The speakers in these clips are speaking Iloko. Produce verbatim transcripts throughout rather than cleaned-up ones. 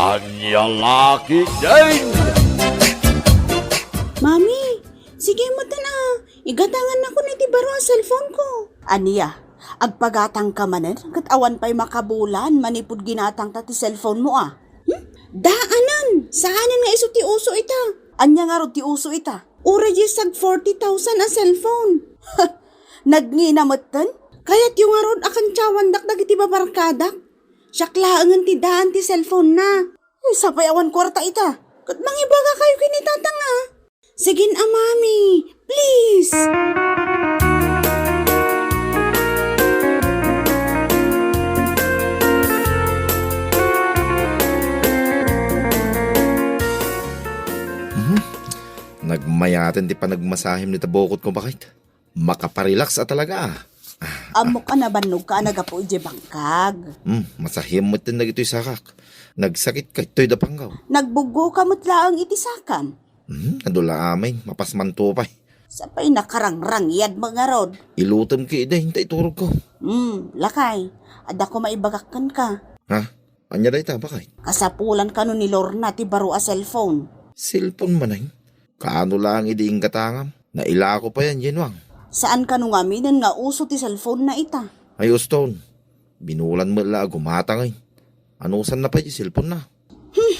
Ania la ketdin? Mami, sige metten a. Igatangannakon iti baro a cellphone ko. Ania, agpagatangka manen ket awan pay makabulan manipud ginatangta ti cellphone mo a? Hmm? Daanan! Saanen nga isu ti uso ita. Ania ngarud ti uso ita? Uray diay sag forty thousand a cellphone. Nagngina metten? Kayatyo ngarud a kantiawandak dagiti babarkadak? Siak laengen ti daan ti cellphone na. Ay, sapay awan kuarta ita. Ket mangibagakayo ken ni Tatang a. Sige a, Mami. Please. Mhm. Nagmayaten ti panagmasahim dita bukotko, baket. Makaparelax a talaga, ah. Ammok a nabannogka a naggapu idiay bangkag. Hmm, masahim metten dagitoy sakak. Nagsakitka ditoy dapanggaw. Nagbuggoka met laeng iti sakam. Hmm, adu la amin, mapasmanto pay. Sapay nakarangrangyad met ngarud. Ilutem ketdi, ta iturogko. Hmm, lakay. Adda koma ibagak kenka. Ha? Ania dayta, baket? Kasapulan kano ni Lorna ti baro a cellphone. Cellphone manen? Kaano laeng idi inggatangam? Nailako payen, Jenwang. Saan kano nga aminen nga uso ti cellphone na ita? Ay, uston. Binulan met la a gumatangen. Anusanna pay ti cellphone na? Hmm.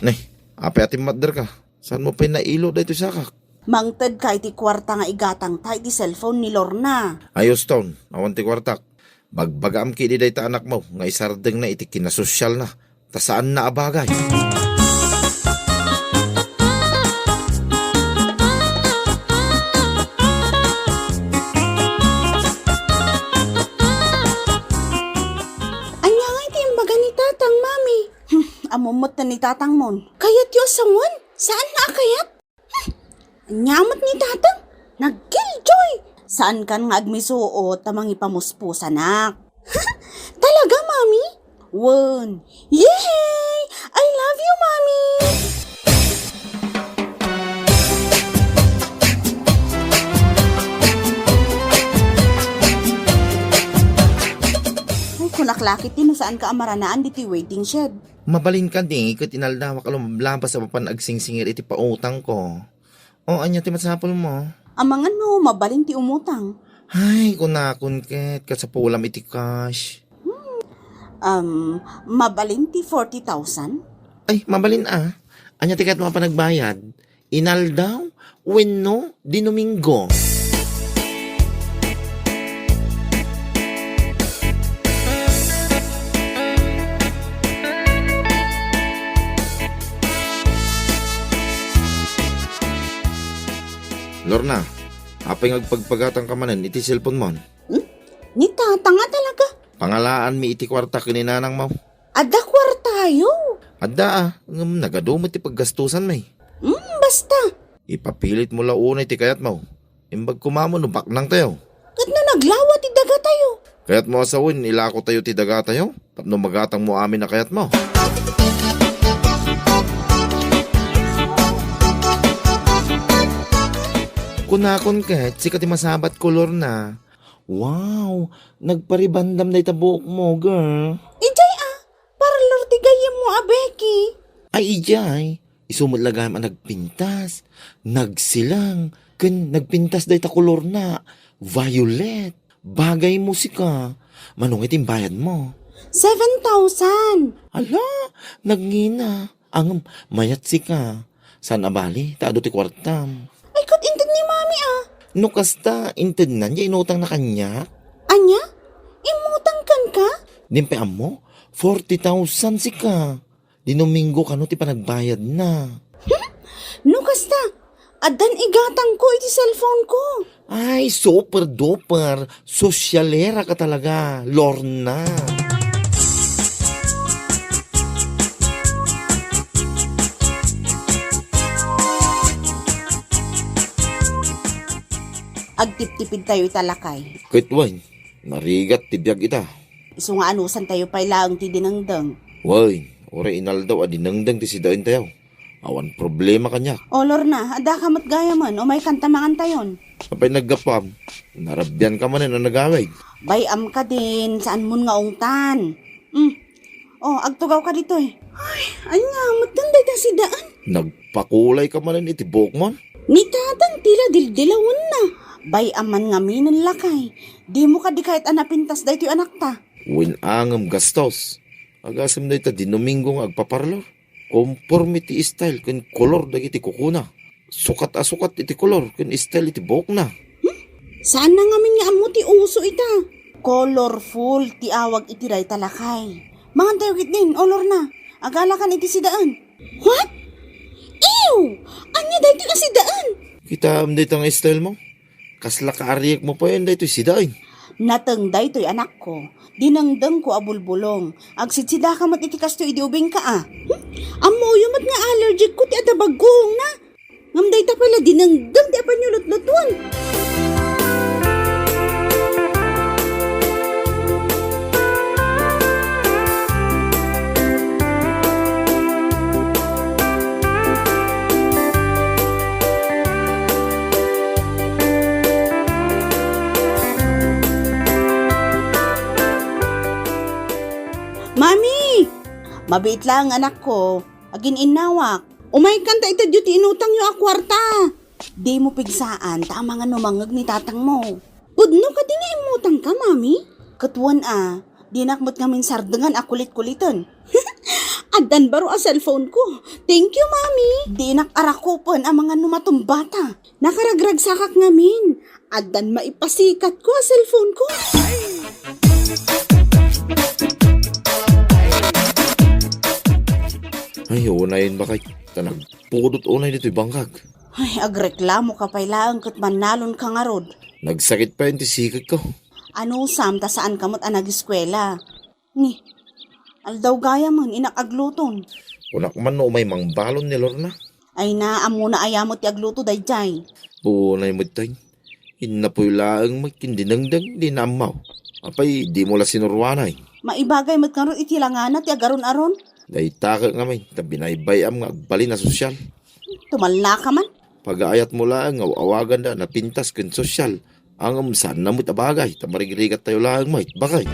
Ne, apay a timmatderka? Saanmo pay nailo daytoy sakak? Mangtedka iti kuarta nga igatangta iti cellphone ni Lorna. Ay, uston. Awan ti kuartak. Bagbagaam ketdi dayta anakmo nga isardengna iti kinasosyalna, ta saanna a bagay. Ania ngay ti imbaga ni Tatang, Mami? Hmm, ammom metten ni Tatangmon. Kayatyo a sawen? Saanna a kayat? Ania met ni Tatang? Nagkilljoy! Saankan nga agmisuot a mangipamuspusanak. Talaga, Mami? Wen. Yay! I love you, Mami! Ay, kunak la ketdi no saanka a maranaan ditoy waiting shed. Mabalin kadi ket inaldawak a lumablabas a mapan agsingsingir iti pautangko. O, ania ti masapulmo? Amangan no mabalin ti umutang. Ay, kunakon ket, kasapulam iti cash. Hmm. Um, mabalin ti forty thousand? Ay, mabalin a. Ania ti kayatmo a panagbayad? Inaldaw wenno Dinomingo? Lorna, apay nga agpagpagatangka manen iti cellphone-mon? Hmm? Ni Tatang a talaga? Pangalaanmi iti kuarta ken ni nanangmo. Adda kuartayo? Adda a, ngem nagadu met ti paggastusanmi. Hmm, basta. Ipapilitmo la unay ti kayatmo. Imbag koma no baknangtayo. Ket no naglawa ti dagatayo? Kayatmo a sawen, ilakotayo ti dagatayo? Tapno magatangmo amin a kayatmo. Kunakon ket, sika ti masabatko, Lorna. Wow, nagparibandam dayta buokmo, girl. Idiay a, parlor ti gayyemmo a Becky. Ay, idiay. Isu met la gayam a nagpintas, nagsilang, ken nagpintas dayta kolorna, violet. Bagaymo sika. Mano ngay ti imbayadmo? Seven thousand. Ala, nagngina. Ngem, mayat sika. Saan a bali, ta adu ti kuartam. Ay, ket inted ni Mami a. No kasta, intednan ya inutangna kaniak. Ania? Immutang kenka? Dinak pay ammo, forty thousand sika. Dinomingo kano ti panagbayadna. Hmm? No kasta, addan igatangko iti cellphone ko. Ay, super duper. Sosyalera ka talaga, Lorna. Agtiptipidtayo ita, lakay. Ket wen, narigat ti biag ita. Isu nga anusantayo pay laeng ti dinengdeng. Wen, uray inaldaw a dinengdeng ti sidaentayo. Awan problema kaniak. O, Lorna, addaka met gayamen, umaykanta mangantayon. Apay naggapuam? Narabianka manen a nagawid. Bay-am kadin, saanmon nga ungtan. Hmm. O, agtugawka ditoy. Ay, Ania, metten dayta sidaan? Nagpakulayka manen iti buokmon? Ni tatang ti la dildilawenna. Bay-am man ngaminen, lakay. Dimo kadi kayat a napintas daytoy anakta? Wen, ngem gastos. Agasem dayta Dinomingo nga agpaparlor. Komporme ti style ken kolor dagiti kukuna. Sukat a sukat iti kolor ken style iti buokna. Hmm? Saanna ngamin nga ammo ti uso ita. Colorful ti awag iti dayta, lakay. Mangantayo ketdin, o Lorna. Agalakan iti sidaan. What? Ew! Ania daytoy a sidaan? Kitaem dayta nga style mo? Kasla kaariekmo payen daytoy sidaan. Nateng daytoy, anakko. Dinengdengko a bulbulong. Agsidsidaka met iti kastoy idi ubingka a. Hmm? Ammoyo met nga allergic ko ti adda bagguongna. Ngem dayta pay la dinengdeng ti apanyo lutlutuan. Mami! Mabiit laeng, anakko. Agin-innawak. Umaykan ta itedyo ti inutangyo a kuarta. Dimo pigsaan ta amangan no mangngeg ni tatangmo. Pudno kadi nga immutangka, Mami? Ket wen a, dinak met ngamin sardengan a kulit-kuliten. Addan baro a cellphone ko. Thank you, Mami. Dinak arakupen amangan no matumbata. Nakaragragsakak ngamin. Addan maipasikatko a cellphone ko. Ay, unayen, bakay. Ta nagpudot unay ditoy bangkag. Ay, agreklamoka pay laeng ket mannalonka ngarud. Nagsakit pay ti siketko. Anusam ta saanka met a nageskuela. Ni, aldaw gayamen, inak agluton. Kunak man no umay mangbalon ni Lorna. Ay na, ammona aya met ti agluto daydiay. Unay met tay. Innapoy laeng met ken dinengdeng, di naammaw. Apay, dimo la sinuruanay. Maibagay met ngarud iti langana ti agaron-aron. Dayta ket ngamin, ta binaybay-am nga agbalin a sosyal. Tumallaka man. Pagaayatmo laeng nga aw-awaganda a napintas ken sosyal. Ngem saanna met a bagay, ta marigrigattayo laeng met, bakay.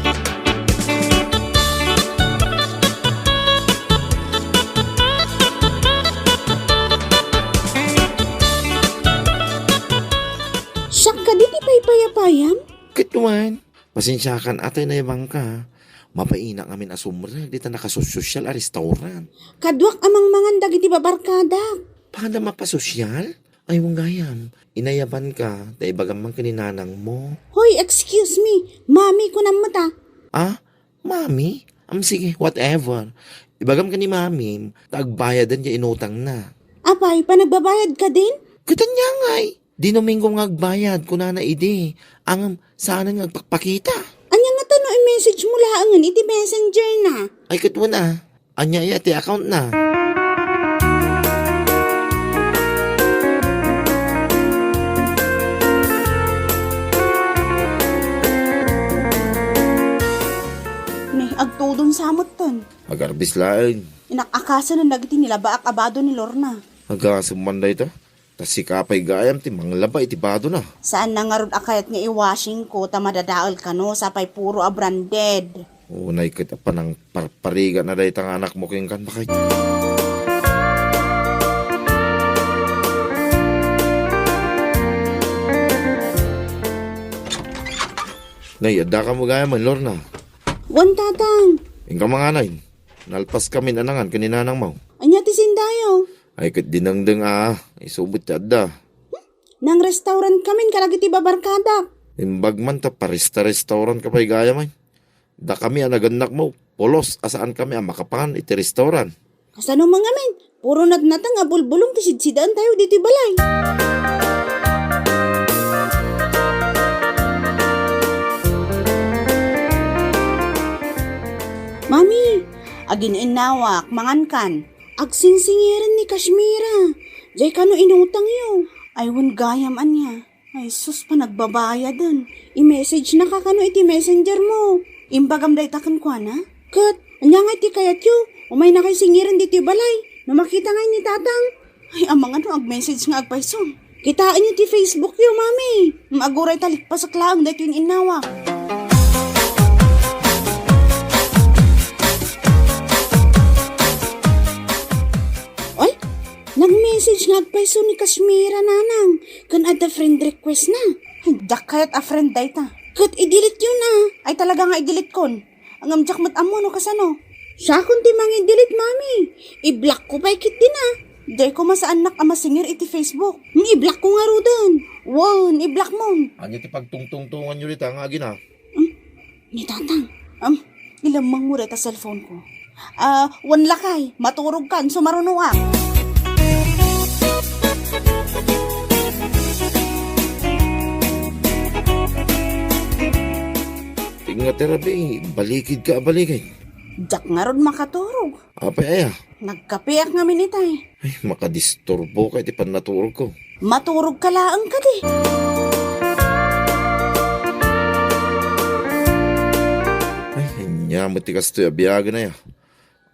Siak kadi ti paypayapayam? Ket wen, pasensiakan a tay naibangka. Mapainak ngamin a sumrek dita nakasosyal a restaurant. Kaduak a mangmangan dagiti babarkadak. Pada mapasosyal? Ay, wen gayam, inayabanka, ta ibagam man ken ni nanangmo. Hoy, excuse me. Mami, kunam met a. Ah? Mami? Am, sige, whatever. Ibagam ken ni Mamim, ta agbayaden ti inutangna. Apay, panagbabayad kadin? Ket ania ngay? Dinomingo nga agbayad, kunana idi. Ngem, saanen nga agpakpakita. Ania ngata no i-message mo laengen iti messenger na? Ay, ket wen a. Ania aya ti account na? Ni, agtudon sa metten. Agarbis laeng. Inak-akasen dagiti nilabaak a bado ni Lorna. Agasem man dayta. Ta sika pay gayam ti manglaba iti badona. Saanna ngarud a kayat nga i-washing ko ta madadael kano, sapay puro a branded. Unay ket a panangparparigatna dayta nga anakmo kenkan, bakay. Nay, addaka met gayam, Lorna? Wen, Tatang. Inka mangan. Nalpaskamin a nangan ken ni nanangmo. Ania ti sindayo? Ay, ket dinengdeng a, isu met ti adda. Nang-restaurant kamin kadagiti babarkadak. Imbag man ta paresta-restaurant ka pay gayam ay. Dakami a nagannakmo, pulos a saankami a makapan iti restaurant. Kasano man ngamin? Puro natnateng a bulbulong ti sidsidaentayo ditoy balay. Mami, agin-innawak, mangankan. Agsingsingiren ni Kashmira. Jay kano inutangyo? Ay, wen gayam ania. Ay, sus, panagbabayaden. I-message na ka kano iti messenger mo. Imbagam dayta kenkuana. Ket, ania nga iti kayatyo? Umay na kay singiren ditoy balay. No makita nga ni Tatang. Ay, amangan no ag-message nga agpayso. Kitaenyo ti Facebook yo, Mami. Maaguray ta likpasak laeng daytoy innawak. Message nga agpayso ni Kashmira, nanang, ken adda friend request na. Ay, diak kayat a friend dayta. Ket i-delete yo na. Ay, talaga nga i-delete kon. Ngem diak met ammo no kasano. Siakon ti mangi-delete, mami. I-block ko pay ketdi na. Dayko masaannak a masinger iti Facebook. Nga i-block ko ngaruden. Wen, i-block mon. Ania ti pagtungtungtongan yo dita nga agina? Hmm? Ni Tatang. Um, ilemmeng mo dayta cellphone ko. Ah, wen lakay, maturog kan, sumarunoak. Ingat, Rabi, balikid ka, balikid. Diak ngarud makaturog. Apay aya? Nagkapeak ngamin itay. Ay, makadisturbo ka iti pannaturog ko. Maturog ka laeng kadi. Ay, ania met ti kastoy a biagen aya.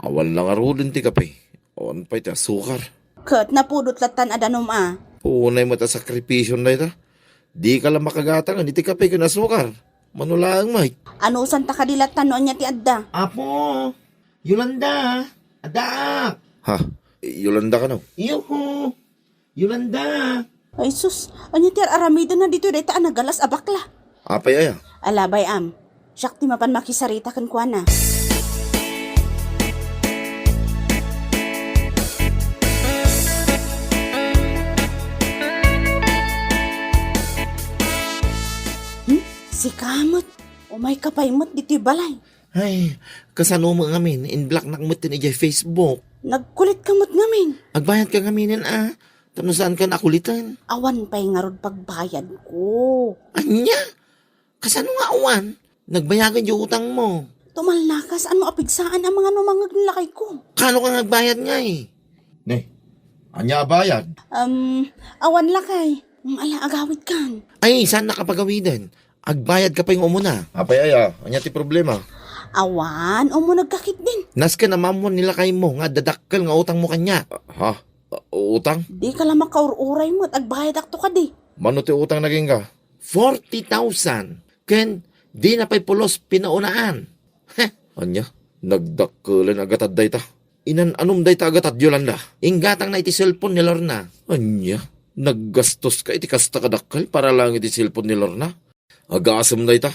Awan la ngaruden ti kape. Awan pay ti asukar. Ket napudot lattan a danum a. Unay met a sakripisyon dayta. Di ka la makagatangen iti kape ken asukar. Mano laeng met. Anusanta kadi lattan no ania ti adda? Apo! Yolanda! Addaak! Ha? Yolanda kano? Yuhu! Yolanda! Ay sus, ania ti ar-aramidenna ditoy dayta a nagalas a bakla? Apay aya? Ala, bay-am. Siak ti mapan makisarita kenkuana. Hmm? Sika met? Umayka pay met ditoy balay. Ay, kasano met ngamin, in-blocknak met ken idiay Facebook. Nagkulitka met ngamin. Agbayadka ngaminen a, tapno saanka a kuliten. Awan pay ngarud pagbayadko. Ania? Kasano nga awan? Nagbayagen diay utangmo. Tumalnaka, saanmo a pigsaan a mangano mangngeg ni lakayko. Kano ka nga agbayad ngay? Ne, ania a bayad? Um, awan lakay. Um, ala, agawidkan. Ay, saannak a pagawiden? Agbayadka pay nga umuna. Apay aya, ania ti problema? Awan, umunegka ketdin. Nasken a maammuan ni lakaymo nga adda dakkel nga utangmo kaniak. Ha? Utang? Dika la makaur-uray met, agbayadakto kadi. Mano ti utang nga agingga? Forty thousand. Ken dina pay pulos pinaunaan. Heh, ania? Nagdakkelen a gatad dayta. Inan-anom dayta a gatad, Yolanda. Inggatangna iti cellphone ni Lorna. Ania? Naggastoska iti kasta kadakkel para laeng iti cellphone ni Lorna? Agasem dayta.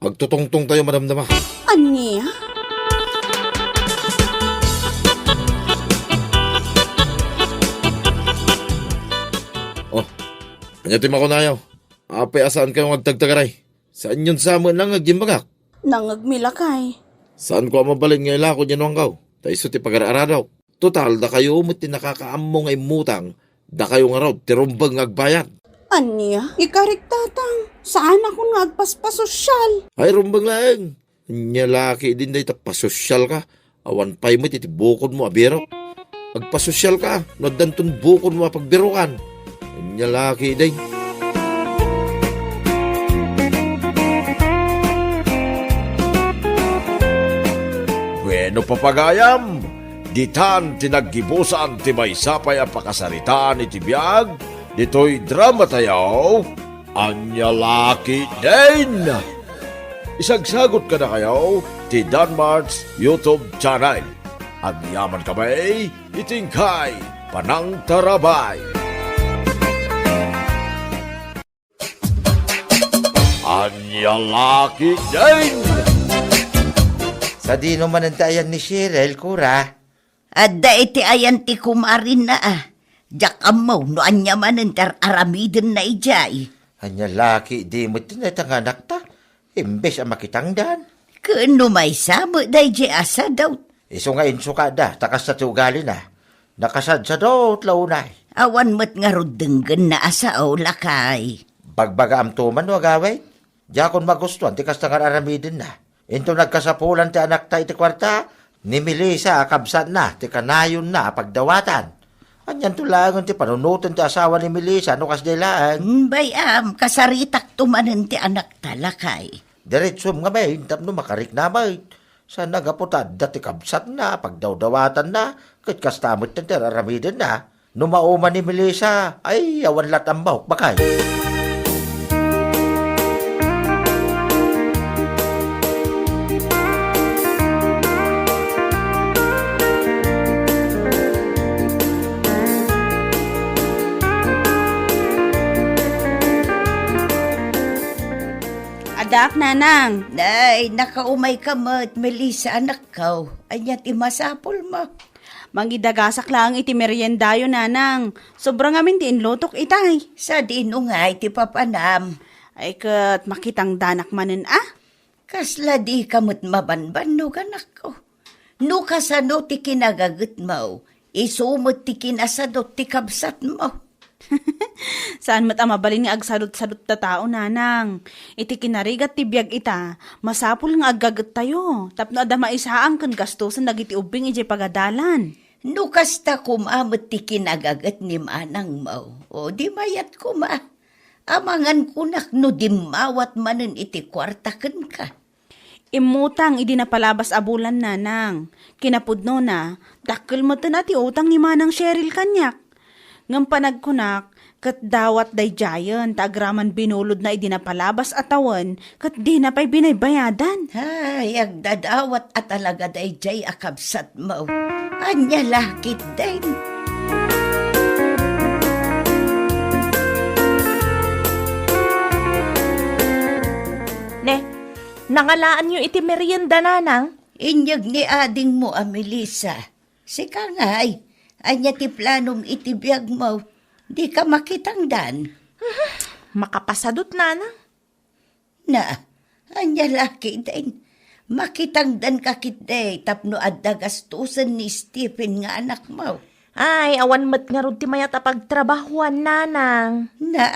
Agtutungtongtayo madamdama. Ania? Oh, ania ti makunayo? Apay a saankayo nga agtagtagaray? Saanyon sa met nangngeg ti imbagak? Nangngegmi lakay. Saanko a mabalin nga ilako diay nuangkaw? Ta isu ti pagar-aradok. Total, dakayo met ti nakakaammo nga immutang, dakayo ngarud ti rumbeng nga agbayad. Ania? Ikarik, Tatang. Saanakon nga agpaspasosyal. Ay, rumbeng laeng. Ania la ketdin dayta pasosyalka? Awan pay met iti bukodmo a birok. Agpasosyalka no addanton bukodmo a pagbirokan. Ania la ketdin. Bueno, papagayam, ditan ti naggibusan ti maysa pay a pakasaritaan iti biag ditoy dramatayo. Ania la ketdin? Isagsagot kadakayo ti Danmart's YouTube channel. Agyaman kami iti inkay panangtarabay. Ania la ketdin? Sadino manen ti ayan ni Cheryl, Kura? Adda iti ayan ti kumarinna a. Diak ammo no ania manen ti ar-aramidenna idiay. Ania la ketdi met ti naitanganakta, imbes a makitangdan. Ken no maysa met daydiay a sadot. Isu nga insukada, ta kasta ti ugalina. Nakasadsadot la unay. Awan met ngarud denggenna a sao, lakay. Bagbagaamto man no agawid? Diakon magustuan ti kasta nga ar-aramidenna. Inton nagkasapulan ti anakta iti kuarta, ni Melissa a kabsatna ti kanayonna a pagdawatan. Anianto laengen ti panunoten ti asawa ni Melissa no kasdiay laeng? Mm, bay-am, kasaritakto manen ti anakta, lakay. Diretsom ngamin tapno makarikna met. Saan a gapu ta adda ti kabsatna a pagdawdawatanna, ket kasta met ti ar-aramidenna. No mauma ni Melissa, ay, awan lat ammok, bakay. Dak, nanang. Nay, nakaumay ka met, Melissa, anakko. Ania ti masapulmo? Mangidagasak laeng iti meriendayo, nanang. Sobra ngamin ti inlutok itay. Sadino ngay ti papanam? Ay, ket makitangdanak manen a? Kasla di ka met mabanbannog, anakko. No kasano ti kinagagetmo, isu met ti kinasadut ti kabsatmo. Saan met a mabalin nga agsadutsadut ta tao, nanang. Iti kinarigat ti biag ita, masapul nga aggagettayo, tapno adda maisaang ken gastosen dagiti ubbing idiay pagadalan. No kasta koma met ti kinagaget ni manangmo, o di mayat koma. Amangan kunak no dimmawat manen iti kuarta kenka. Immutang idi napalabas a bulan, nanang. Kinapudnona, dakkel metten a ti utang ni Manang Cheryl kaniak. Ngem panagkunak, ket dawat daydiayen ta agraman binulodna idi napalabas a tawen ket dina pay binaybayadan. Ay, agdadawat a talaga daydiay a kabsatmo. Ania la ketdin? Ne, nangalaanyo iti merienda, nanang? Inyeg ni adingmo a Melissa. Sika ngay, ania ti planom iti biagmo? Dika makitangdan? Makapasadut, nanang. Na, ania la ketdin? Makitangdanka ketdi tapno adda gastosen ni Stephen nga anakmo. Ay, awan met ngarud ti mayat a pagtrabahoan, nanang. Na,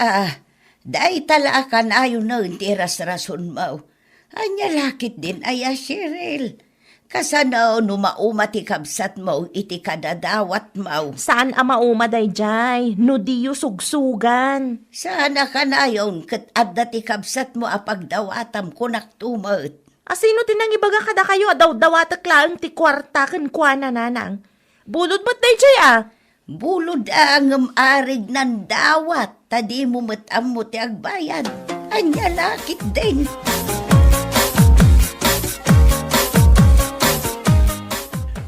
dayta la a kanayonen ti irasrasonmo. Ania la ketdin aya, Cheryl? Kasano no mauma ti kabsatmo iti kadadawatmo? Saan a mauma daydiay, no diyo sugsugan. Saan a kanayon ket adda ti kabsatmo a pagdawatam, kunakto met. A sino ti nangibaga kadakayo a dawdawatek laeng ti kuarta kenkuana, nanang? Bulod met daydiay a. Bulod a ngem arignan dawat, ta dimo met ammo ti agbayad. Ania la ketdin?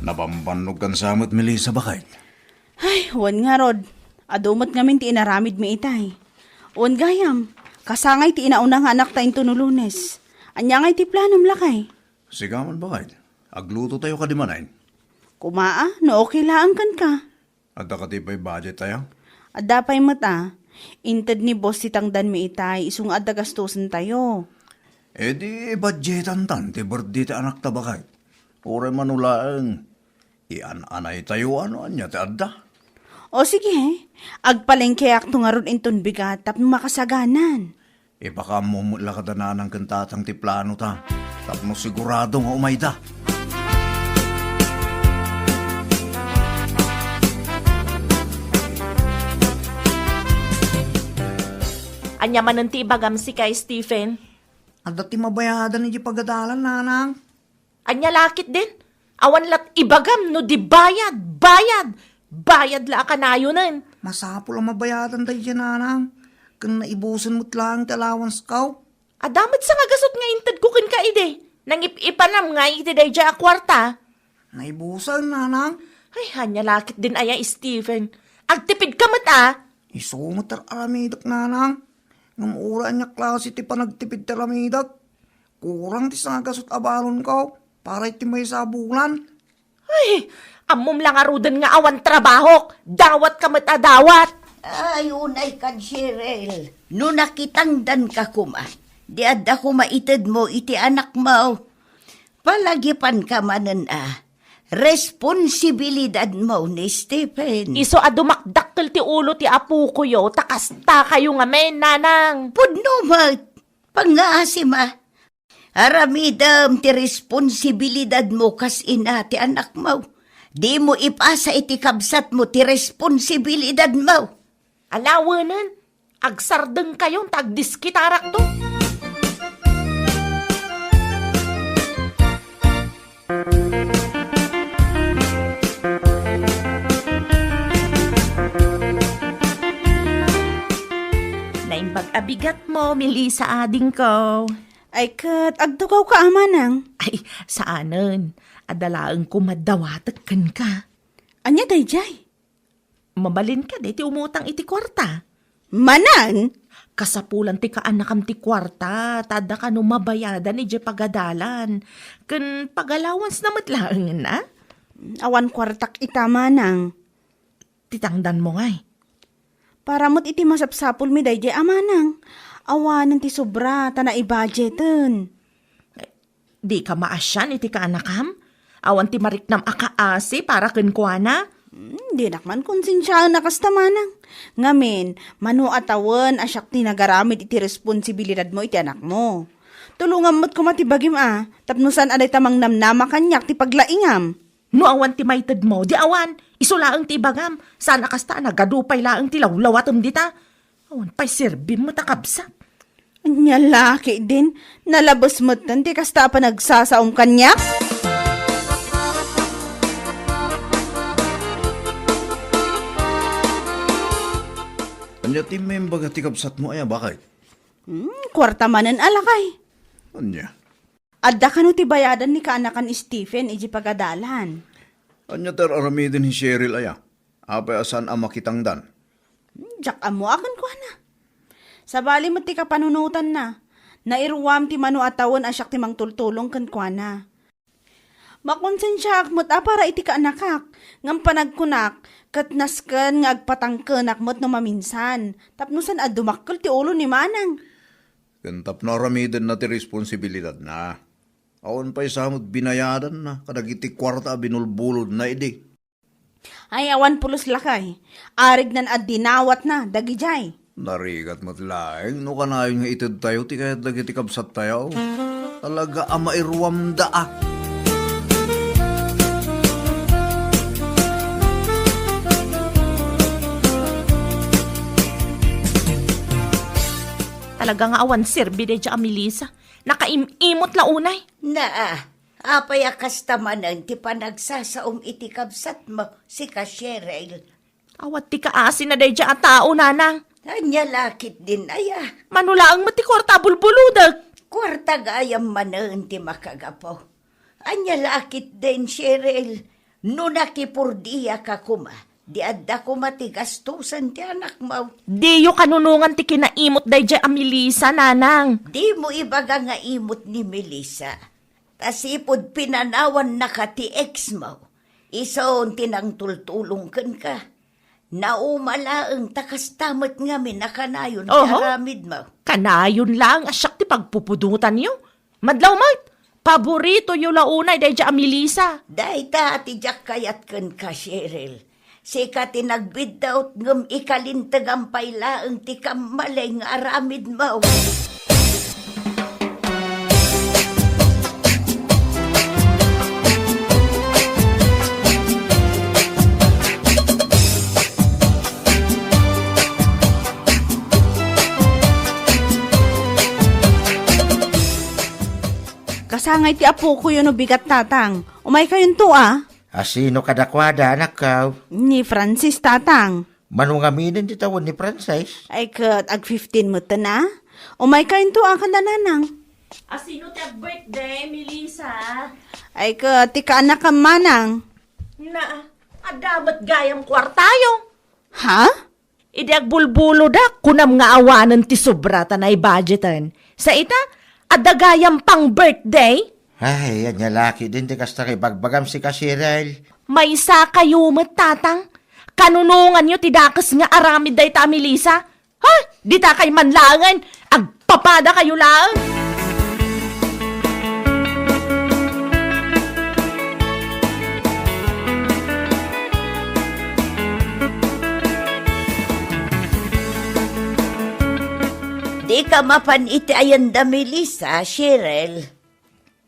Nabambannog kan sa met, Melissa, baket? Ay, wen ngarud. Adu met ngamin ti inaramidmi itay. Wen gayam, kasangay ti inauna nga anakta intono Lunes. Ania ngay ti planom, lakay? Sika man, baket. Aglutotayo kadi manen. Kumaa, no okay laeng kenka. Adda kadi pay budget tayo? Adda pay met a. Inted ni boss ti tangdanmi itay, isu nga adda gastosen tayo. E di budgetan tan ti birthday ti anakta, baket. Uray mano laeng, ian-anay tayo no ania ti adda. O sige, agpalengkeakto ngarud inton bigat tapno makasaganan. Ipakaammo met la kada nanang ken tatang ti plano ta, tapno sigurado nga umayda. Ania manen ti ibagam sika, Stephen? Adda ti mabayadan iti pagadalan, nanang. Ania la ketdin? Awan lat ibagam no di bayad, bayad, bayad la a kanayonen. Masapul a mabayadan daydiay, nanang. Ken naibusen met laeng ti allowance ko. Adda met sangagasut nga intedko kenka idi. Nangip-ipanam nga iti daydiay a kuarta. Naibusen, nanang. Ay, ania la ketdin aya, Stephen? Agtipidka met a. Isu met ti ar-aramidek, nanang. Ngem uray ania klase ti panagtipid ti aramidek, kurang ti sangagasut a balonko para iti maysa a bulan. Ay, ammom la ngaruden nga awan trabahok. Dawatka met a dawat. Ay, unay kan, Cheryl. No nakitangdanka koma, di adda koma itedmo iti anakmo. Palagipanka manen a responsibilidadmo ni Stephen. Isu a dumakdakkel ti ulo ti apokoyo, ta kastakayo ngamin, nanang. Pudno met, pangngaasim a. Aramidem ti responsibilidadmo kas ina ti anakmo. Dimo ipasa iti kabsatmo ti responsibilidadmo. Alawenen, agsardengkayon ta agdiskitarakto. Naimbag a bigatmo, Melissa, adingko. Ay ket, agtugawka a manang. Ay, saanen. Adda laeng koma dawatek kenka. Ania daydiay? Mabalin kadi ti umutang iti kuarta? Manen? Kasapulan ti kaanakam ti kuarta, ta adda kano mabayadan idiay pagadalan. Ken pag-allowancena met laengen, a? Awan kuartak ita, manang. Ti tangdanmo ngay? Para met iti masapsapulmi daydiay a manang. Awanen ti sobra, ta naibudgeten. Dika maasian iti kaanakam? Awan ti mariknam a kaasi para kenkuana? Hmm, dinak man konsensiaen a kasta, manang. Ngamin, mano a tawen a siak ti nagaramid iti responsibilidadmo iti anakmo. Tulongam met koma ti bagim a, tapno saan a dayta mangnamnama kaniak ti paglaingam. No awan ti maitedmo, di awan, isu laeng ti ibagam, saan a kasta a nagadu pay laeng ti lawlawatem dita. Awan pay serbim met a kabsat. Ania la ketdin, nalabes metten ti kasta a panagsasaom kaniak? Ania ti imbaga ti kabsatmo aya, baket? Hmm, kuarta manen a lakay. Ania? Adda kano ti bayadan ni kaanakan Stephen idiay pagadalan. Ania ti ar-aramiden ni Cheryl aya? Apay a saan a makitangdan? Diak ammo a kenkuana. Sabali met ti kapanunotanna. Nairuam ti mano a tawen a siak ti mangtultulong kenkuana. Makonsensiaak met a para iti kaanakak, ngem panagkunak, ket nasken nga agpatangkenak met no maminsan, tapno saan a dumakkel ti ulo ni manang. Ken tapno aramidenna ti responsibilidadna. Awan pay sa met binayadanna kadagiti kuarta a binulbulodna idi. Ay, awan pulos lakay. Arignan a dinawatna dagidiay. Narigat met laeng no kanayon nga itedtayo ti kayat dagiti kabsattayo. Talaga a mairuamda a. Talaga nga awan serbi daydiay a Melissa. Nakaim-imot la unay. Naa, apay a kasta manen ti panagsasaom iti kabsatmo, sika Cheryl? Awan ti kaasina daydiay a tao, nanang. Ania la ketdin aya? Mano laeng met ti kuarta a bulbulodek? Kuarta gayam manen ti makagapu. Ania la ketdin, Cheryl? No nakipurdiaka koma, di adda koma ti gastusen ti anakmo. Diyo kanunongan ti kinaimot daydiay a Melissa, nanang. Dimo ibaga nga imot ni Melissa. Ta sipud pinanawannaka ti exmo, isun ti nangtultulong kenka. Nauma laeng ta kasta met ngamin a kanayon ti Oho. aramidmo. Kanayon laeng a siak ti pagpupudotanyo. Madlaw met, paboritoyo la unay daydiay a Melissa. Dayta ti diak kayat kenka, Cheryl. Sika ti nagbiddut ngem ikalintegam pay laeng ti kammalay nga aramidmo. Kasangay ti apokoyo no bigat, tatang. Umaykayonto a. A sino kadakuada, anakko? Ni Francis, tatang. Mano ngaminen ti tawen ni Francis? Ay ket, ag fifteen metten a. Umaykayonto a kada nanang. A sino ti ag-birthday, Melissa? Ay ket, ti kaanakam manang. Na, adda met gayam kuartayo. Ha? Idi agbulbulodak, kunam nga awanen ti sobra ta naibudgeten. Sa ita, adda gayam pang birthday? Ay, ania la ketdin ti kasta nga ibagbagam, sika Cheryl? Maysa kayo met, tatang. Kanunonganyo ti dakes nga aramid dayta a Melissa? Ha? Dita kay man laengen, agpapada kayo laeng. Dika mapan iti ayanda, Melissa, Cheryl.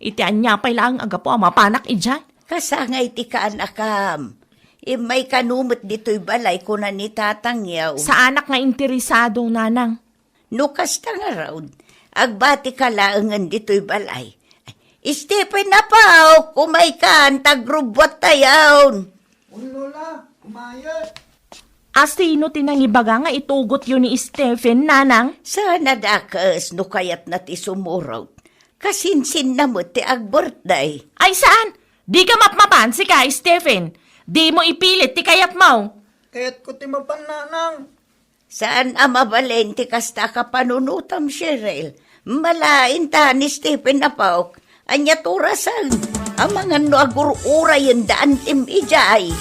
Iti ania pay laeng a gapu a mapanak idiay? Kasangay ti kaanakam. Immay kano met ditoy balay, kuna ni tatangyo. Saanak nga interesado, nanang. No kasta ngarud, agbatika laengen ditoy balay. Stephen, apo, umaykan, ta agrubbuattayon. Wen, Lola, kumayat. A sino ti nangibaga nga itugotyo ni Stephen, nanang? Saan a dakes no kayatna ti sumurot. Kasinsinna met ti ag-birthday. Ay saan? Dika mapmapan, sika, Stephen. Dimo ipilit ti kayatmo. Kayatko ti mapan, nanang. Saan a mabalin ti kasta a kapanunotam, Cheryl. Malain ta ni Stephen a paok. Ania ti orasen? Amangan no agur-urayendaan ti idiay.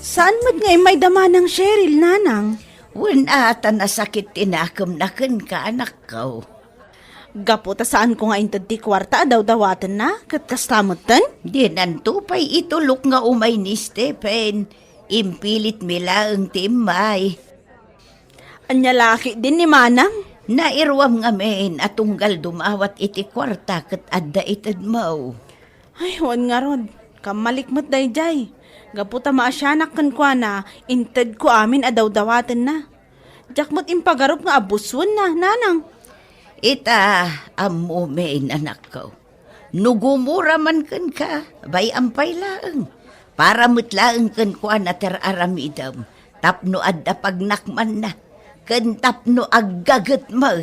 Saan met nga immay da Manang Cheryl, nanang? Wen a, ta nasakit ti nakemna kenka, anakko. Gapu ta saanko nga inted ti kuarta a dawdawatenna, ket kasta metten? Dinanto pay itulok nga umay ni Stephen. Impilitmi laeng ti immay. Ania la ketdin ni Manang? Nairuam ngamin a tunggal dumawat iti kuarta ket adda itedmo. Ay, wen ngarud, kammalik met daydiay. Gapu ta maasianak kenkuana, intedko amin a dawdawatenna. Diak met impagarup nga abuswenna, nanang. Ita, ammomin, anakko. No gumura man kenka, bay-am pay laeng. Para met laeng kenkuana ti ar-aramidem, tapno adda pagnakmanna, ken tapno aggaget met.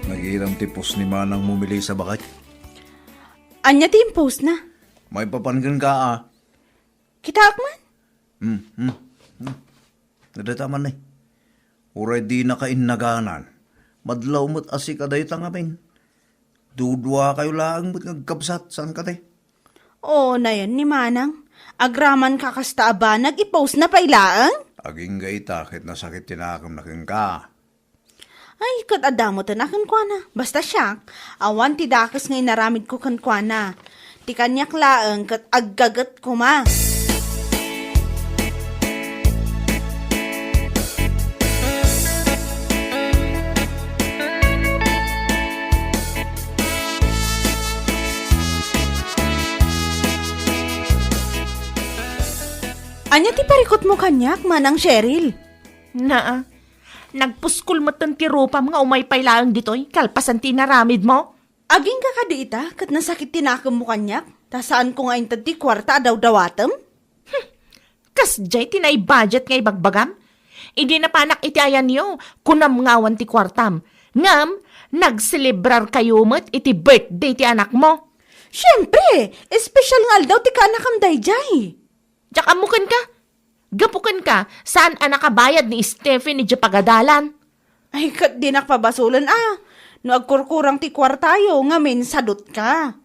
Nagiram ti post ni Manang mo, Melissa, baket. Ania ti impostna? Maipapan kenka, a. Kitaek man? Hmm, hmm, hmm. Nadata man, eh. Uray dinaka innaganan, madlaw met a sika dayta ngamin. Duduakayo laeng met nga agkabsat, saan kadi? Oo, nayon ni Manang. Agraman ka kasta a banag, ipostna pay laeng? Agingga ita ket nasakit ti nakemna kenka. Ay, ket adda metten a kenkuana. Basta siak, awan ti dakes nga inaramidko kenkuana. Ti kaniak laeng ket aggaget koma. Ania ti parikutmo kaniak, Manang Cheryl? Naa, nagpuskol metten ti rupam nga umay pay laeng ditoy, kalpasan ti inaramidmo. Agingga kadi ita ket nasakit ti nakemmo kaniak, ta saanko nga inted ti kuarta a dawdawatem? Hmm, kasdiay ti nai-budget nga ibagbagam? Idi napanak iti ayanyo, kunam nga awan ti kuartam. Ngem, nagselebrarkayo met iti birthday ti anakmo. Siempre, espesyal nga aldaw ti kaanakam daydiay. Diak ammo kenka. Gapu kenka, saan a nakabayad ni Stephen idiay pagadalan. Ay, ket dinak pabasolen a. No agkurkurang ti kuartayo, ngamin sadutka.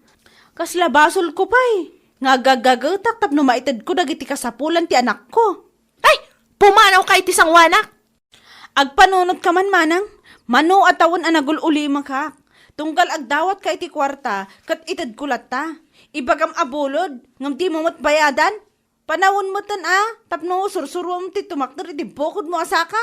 Kasla basolko pay, nga agagagetak tapno maitedko dagiti kasapulan ti anakko. Ay, pumanawka iti sangoanak! Agpanunotka man, Manang. Mano a tawen a nagul-ulimakak. Tunggal agdawatka iti kuarta, ket itedko latta. Ibagam a bulod, ngem dimo met bayadan. Panawen metten a, tapno sursuruam ti tumakder iti bukodmo a saka.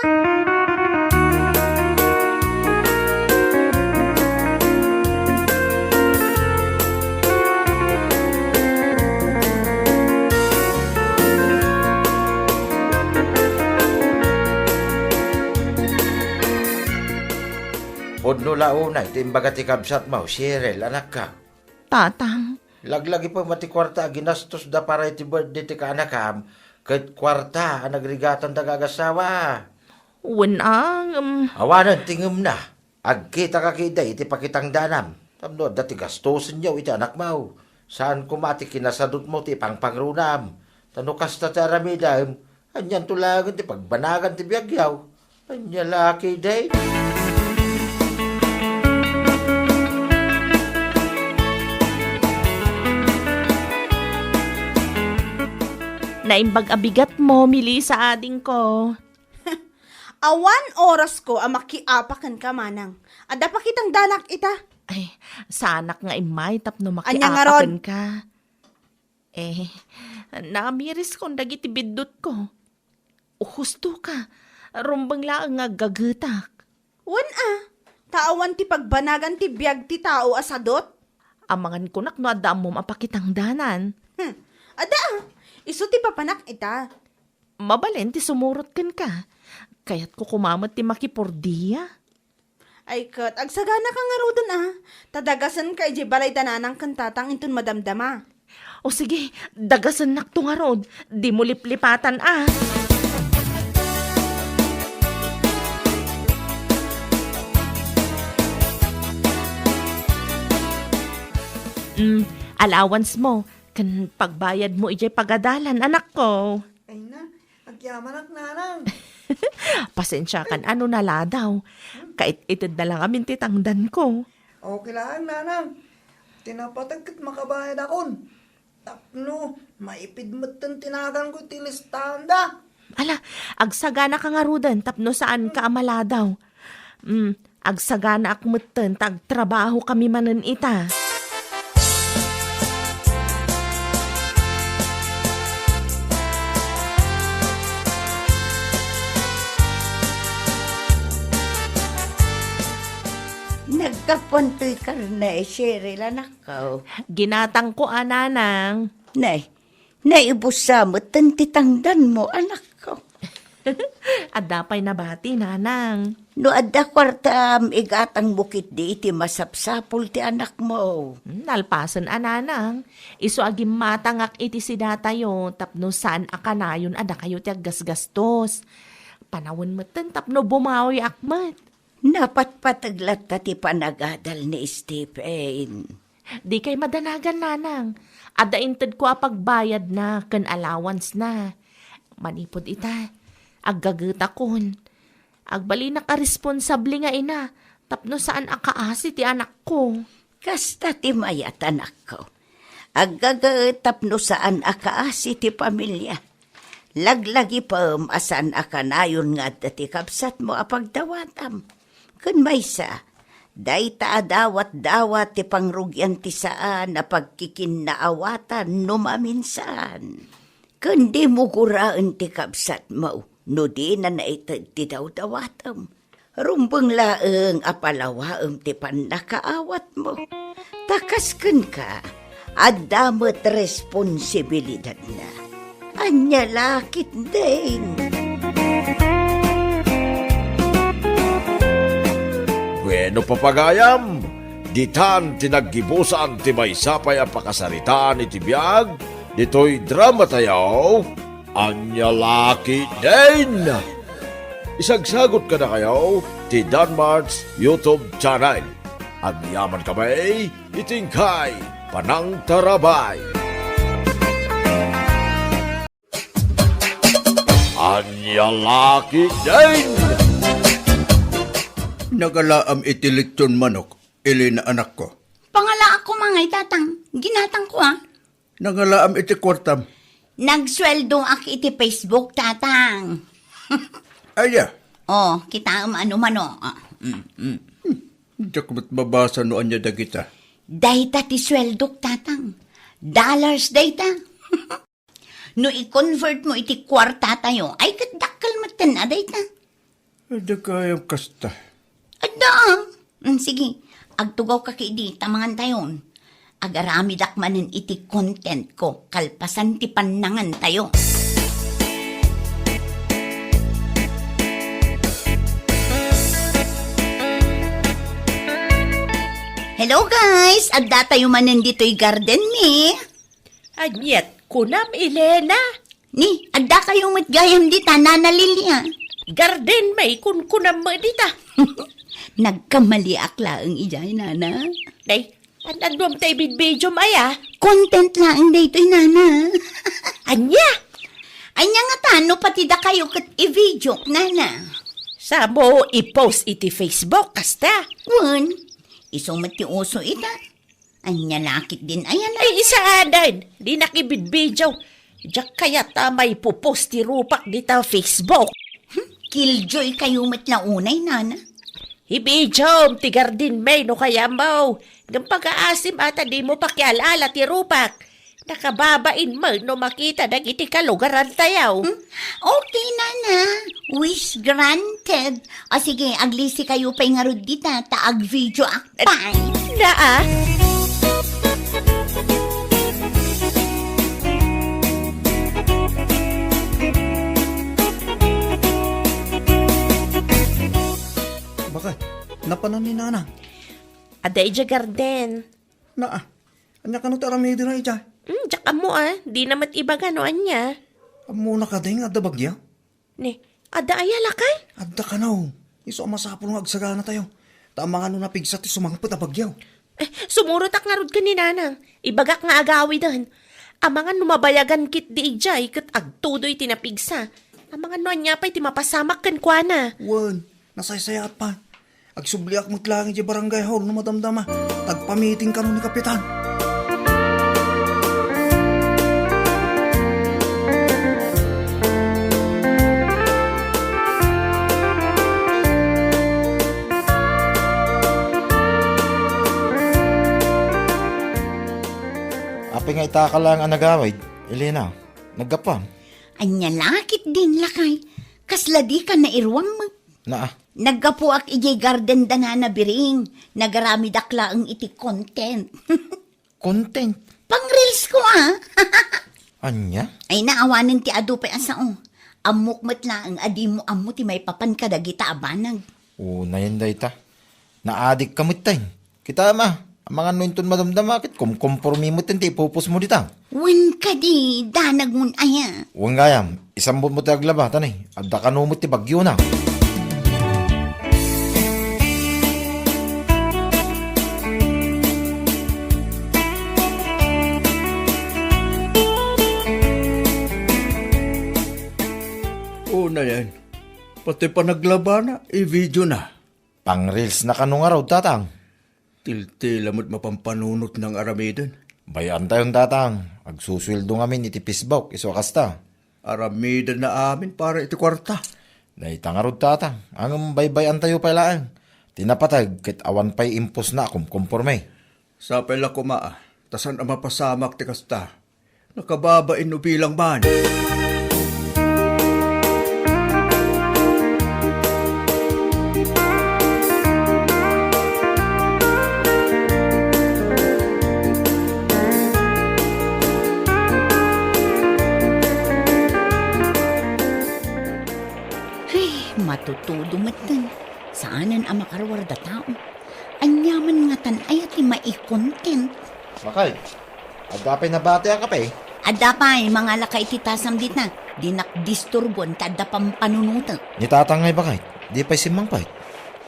Pudno la unay ti imbaga ti kabsatmo, Cheryl, anakko. Tatang. Laglagipem a ti kuarta a ginastosda para iti birthday ti kaanakam, ket kuarta a nagrigatanda nga agassawa. Wen a, ngem. Awanen ti ngemna. Agkitaka ketdi iti pakitangdanam. Tapno adda ti gastosenyo iti anakmo. Saan koma ti kinasadutmo ti ipangpangrunam. Ta no kasta ti aramidem, anianto laengen ti pagbanagan ti biagyo? Ania la ketdi? Naimbag a bigatmo, Melissa, adingko. Awan orasko a makiapa kenka, Manang. Adda pakitangdanak ita. Ay, saanak nga immay tapno makiapa kenka. Ania ngarud? Eh, namiriskon dagiti biddutko. O, husto ka, rumbeng laeng nga aggagetak. Wen a, ta awan ti pagbanagan ti biag ti tao a sadut. Amangan kunak no adda ammom a pakitangdanan. Hmm, adda a, isu ti papanak ita. Mabalin ti sumurot kenka. Kayatko koma met ti makipurdia. Ay ket, agsaganaka ngaruden a. Ta dagasenka idiay balay da nanang ken tatang inton madamdama. O sige, dagasennakto ngarud. Dimo liplipatan a. Mm, allowance mo, ken pagbayad mo idiay pagadalan, anakko. Ay na, agyamanak, nanang. Pasensiakan a no naladaw. Kait-ited na lang amin ti tangdanko. Okay lang, nanang. Ti napateg ket makabayadakon. Tapno maipid metten ti naganko iti listanda. Ala, agsaganaka ngaruden tapno saanka a maladaw. Mm, agsaganaak metten ta agtrabahokami manen ita. Naggapuan toy karne, Cheryl, anakko. Ginatangko a, nanang. Nay, naibussa metten ti tangdanmo, anakko. Adda pay nabati, nanang. No adda kuartam, igatangmo ketdi iti masapsapul ti anakmo. Hmm, nalpasen a, nanang. Isu a gimmatangak iti sidatayo tapno saan a kanayon a dakayo ti aggasgastos. Panawen metten tapno bumawiak met. Napatpateg latta ti panagadal ni Stephen. Dikay madanagan, nanang. Adda intedko a pagbayadna ken allowance na. Manipud ita, aggagetakon. Agbalinak a responsable nga ina tapno saan a kaasi ti anakko. Kasta ti mayat, anakko. Aggagaet tapno saan a kaasi ti pamilia. Laglagipem a saan a kanayon nga adda ti kabsatmo a pagdawatam. Ken maysa, dayta a dawatdawat ti pangrugian ti saan a pagkikinnaawatan no maminsan. Ken dimo guraen ti kabsatmo no dina naited ti dawdawatem. Rumbeng laeng a palawaem ti pannakaawatmo. Ta kas kenka, adda met responsibilidadna. Ania la ketdin? Bueno, papagayam, ditan ti naggibusan ti maysa pay a pakasaritaan iti biag ditoy dramatayo. Ania la ketdin? Isagsagot kadakayo ti Danmart's YouTube channel. Agyamankami iti inkay panangtarabay. Ania la ketdin? Nagalaam iti litson manok, Elena, anakko. Pangalaak koma ngay, tatang. Ginatangko a. Nangalaam iti kuartam. Nagsueldoak iti Facebook, tatang. Aya? Oh, kitaem a numano. Ah, mm, mm. Hmm, diak met mabasa no ania dagita. Dayta ti sueldok, tatang. Dollars dayta. No i-convert mo iti kuartatayo, ay ket dakkel metten a dayta. Adda gayam kasta. Adda, ah. Mm, sige, agtugawka ketdi ta mangantayon. Agaramidak manen iti content ko kalpasan ti pannangantayo. Hello guys! Addatayo manen ditoy garden mi. Aniat kunam, Elena? Ni, addakayo met gayam dita, Nana Lilia. Garden mi, kunkunam met dita. Nagkamaliak laeng idiay, Nana. Day, an-, annuam ta ibidbidiom aya? Content laeng daytoy, Nana. Ania? Ania ngata no pati dakayo ket i-video, Nana? Samo i-post iti Facebook, kasta? Wen, isu met ti uso ita. Ania la ketdin aya na? Ay, isaanan. Dinak ibidbidio. Diak kayat a maipopost ti rupak dita Facebook. Hmm, killjoy kayo met la unay, Nana. Ibidiom ti garden mi no kayatmo. Ngem pagaasim a ta dimo pakial-ala ti rupak. Nakababain met no makita dagiti kalugarantayo. Hmm? Okay, Nana. Wish granted. O sige, aglisi kayo pay ngarud dita, ta agvideo ak pay. Naa. Bakay, Napanan ni Nana? Adda idiay garden. Naa, ania kano ti aramidena idiay? Hmm, diak ammo a, dina met ibaga no ania. Ammona kadi nga adda bagyo? Ni, adda aya, lakay? Adda kano. Isu a masapul nga agsaganatayo. Ta amangan no napigsa ti sumangpet a bagyo. Eh, sumurotak ngarud ken ni Nanang. Ibagak nga agawiden. Amangan no mabayagan ketdi idiay ket agtudoy ti napigsa. Amangan no ania pay ti mapasamak kenkuana. Wen, nasaysayaat pay. Agsubliak met laeng idiay barangay hall no madamdama. Tagpamiting kano ni Kapitan. Apay nga itaka laeng a nagawid, Elena? Naggapuam? Ania la ketdin, lakay? Kasla dika nairuam met. Naa. Naggapuak idiay garden da Nana Biring. Nagaramidak laeng iti content. Content? Pang-reels ko, ah. Ania? Ay, naawanen ti adu pay a sao. Ammok met laeng a dimo ammo ti maipapan kadagita a banag. Unayen dayta. Naadikka metten. Kitaem a, amangan no inton madamdama ket kumkompormi metten ti ipupusmo dita. Wen kadi, danagmon aya. Wen gayam, isambutmo ti aglaba, ta ni, adda kano met ti bagyona. Unayen, pati panaglabana, i-videona. Pang-reels na kano ngarud, Tatang? Tiltila met mapampanunotna nga aramiden. Bay-antayon, Tatang. Agsusueldo ngamin iti Facebook, isu a kasta. Aramidenna amin para iti kuarta. Dayta ngarud, Tatang. Ngem baybay-antayo pay laeng. Ti napateg ket awan pay impusna a kumkomporme. Sapay la koma, ta saan a mapasamak ti kasta. Nakababain no bilang man. Ay, matutudo metten. Saanen a makaruar da tao. Aniaman ngatan aya ti mai-content? Bakay, adda pay nabati a kape? Adda pay, mangalaka iti tasam dita. Dinak disturbuan ta adda pampanunotek. Ni Tatang ngay bakay, di pay simmangpet?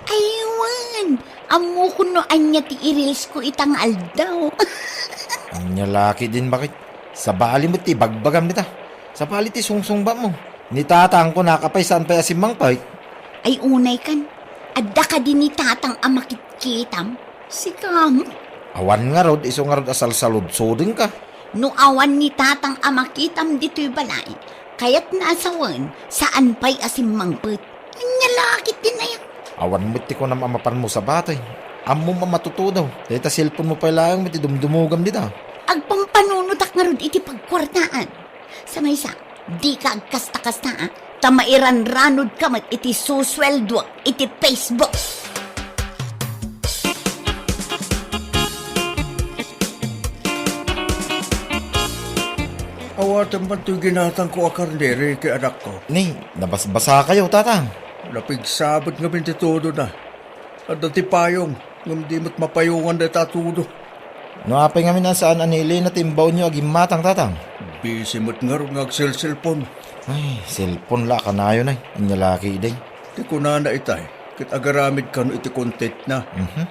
Ay, wen. Ammokon no ania ti i-reels ko ita nga aldaw. Ania la ketdin bakay? Sabali met ti ibagbagam dita. Sabali ti sungsungbatmo. Ni Tatang kunaka pay saan pay a simmangpet? Ay, unay kan. Adda kadi ni Tatang a makitkitam? Sika met. Awan ngarud, isu ngarud a salsaludsodenka. No awan ni Tatang a makitam ditoy balay, kayatna a sawen, saan pay a simmangpet. Ania la ketdin aya? Awan met ti kunam a mapanmo sabali. Ammom a matutudo. Dayta cellphone mo pay laeng met ti dumdumogam dita. Agpampanunotak ngarud iti pagkuartaan. Sa maysa, dika agkasta-kasta, a, ta mairanranodka met iti susueldoak iti Facebook. Awatem man toy ginatangko a karne, Ricky, anakko. Ni, nabasbasakayo, Tatang. Napigsa met ngamin ti tudona. Adda ti payong, ngem di met mapayongan dayta a tudo. No apay ngamin a saan a ni Elena ti imbaonyo a gimmatang, Tatang? Busy met ngarud nga agselselpon. Ay, cellphone la a kanayon ay. Ania la ketdin? Ti kunana itay, ket agaramid kano iti contentna. Mhm.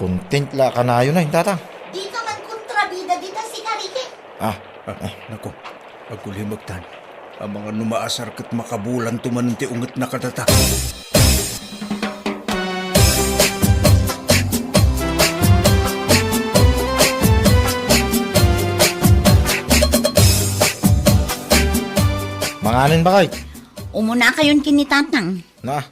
Content la a kanayon ay, Tatang. Dika man kontrabida dita, sika, Ricky. Ah. Ah, ay. Nako, agkulimektan. Amangan no maasar ket makabulanto manen ti ungetna kadata. Manganen bakay? Umunakayon ken ni Tatang. Na,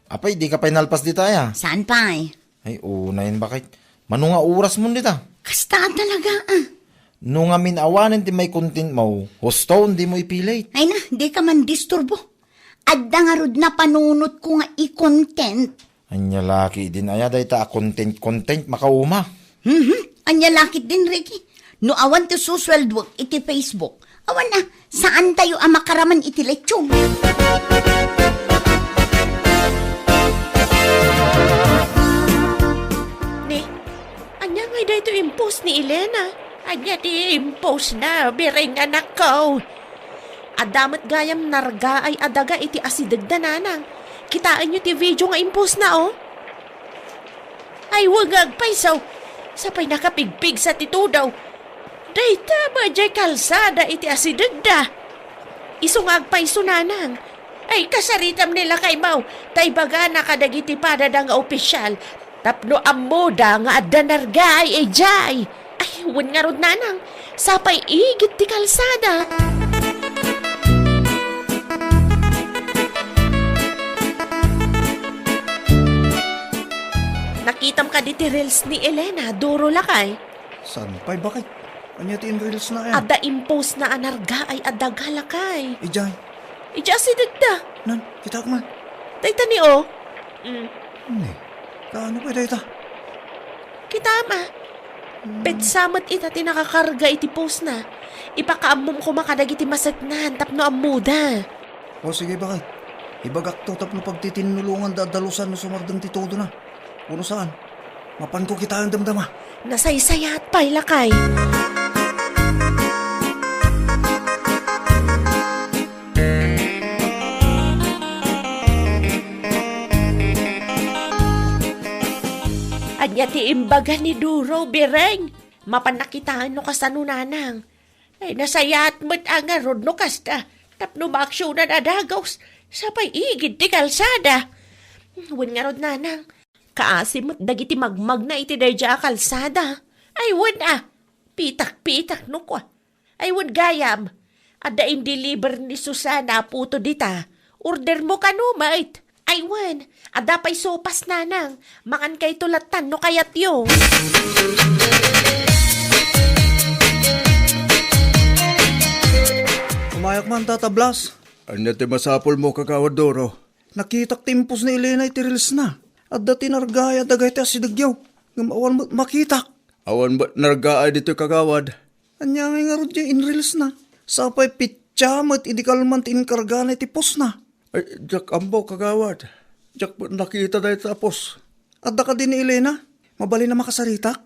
apay, dika pay nalpas dita aya? Saan pay? Ay, unayen bakay. Mano nga orasmon dita? Kasta talaga, a. No ngamin awanen ti mai-contentmo, husto, dimo ipilit. Ay na, dika man disturbo. Adda ngarud napanunotko nga i-content. Ania la ketdin aya dayta a content-content, makauma. Mhm. Ania la ketdin, Ricky? No awan ti susueldoek iti Facebook, awan a, saantayo a makaraman iti lechon. Impostna, Bereng, anakko. Adda met gayam nargaay a daga iti asidegda, nanang. Kitaenyo ti video nga impostna, o. Ay, wen nga agpayso. Sapay nakapigpigsa ti tudo. Dayta met diay kalsada iti asidegda. Isu nga agpayso, nanang. Ay, kasaritam ni lakaymo, ta ibagana kadagiti padada nga opisyal tapno ammoda nga adda nargaay idiay. Ay, wen ngarud, nanang, sapay igid ti kalsada. Nakitam kadi ti reels ni Elena, Doro, lakay? Saan pay, baket? Ania ti in-reels na, eh? Adda impostna a nargaay a daga, lakay. Idiay? Idiay asidegda. Nan, kitaek man. Dayta ni, o. Mm. Ni, kaano pay dayta? Kitaem, a. Hmm. Petsa met ita ti nakakarga iti postna. Ipakaammom koma kadagiti maseknan tapno ammoda. O, sige, baket. Ibagakto tapno pagtitinnulonganda a dalusan no sumardeng ti tudona. Wenno saan? Mapanko kitaen damdama. Nasaysayaat pay, lakay. Ania ti imbaga ni Duro, Bereng? Mapanna kitaen no kasano, nanang. Ay, nasayaat met a ngarud no kasta, tapno maaksionan a dagus, sapay igid ti kalsada. Wen ngarud, nanang, kaasi met dagiti magmagna iti daydiay a kalsada. Ay, wen a, pitak-pitak no kua. Ay, wen gayam, adda in-deliver ni Susana a puto dita. Ordermo kano met. Ay, wen, adda pay sopas, nanang. Mangankayto lattan no kayatyo. Umayak man, Tata Blas. Ania ti masapulmo, Kagawad Doro? Nakitak ti impostna ni Elena iti reelsna. Adda ti nargaay a daga iti asidegyo. Ngem awan met makitak. Awan met nargaay ditoy, Kagawad. Ania ngay ngarud diay in-reelsna? Sapay petsa met idi kalman ti inkargana iti postna. Ay, diak ammo, Kagawad. Diak met nakita dayta a post. Adda kadi ni Elena? Mabalin a makasaritak?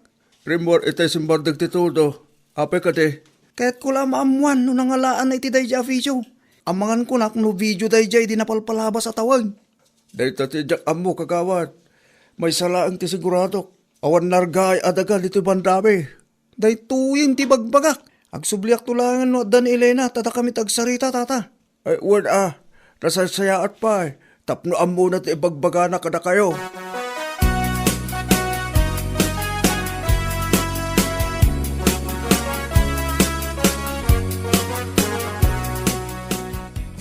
Rimmuar itay simmardeng ti tudo. Apay kadi? Kayatko la a maammoan no nangalaanna iti daydiay a video. Amangan kunak no video daydiay idi napalpalabas a tawag. Dayta ti diak ammo, Kagawad. Maysa laeng ti siguradok. Awan nargaay a daga ditoy bandami. Daytoyen ti ibagbagak. Agsubliakto laengen no adda ni Elena, ta dakami ti agsarita, Tata. Ay, wen a, nasaysayaat pay, tapno ammona ti ibagbagana kadakayo.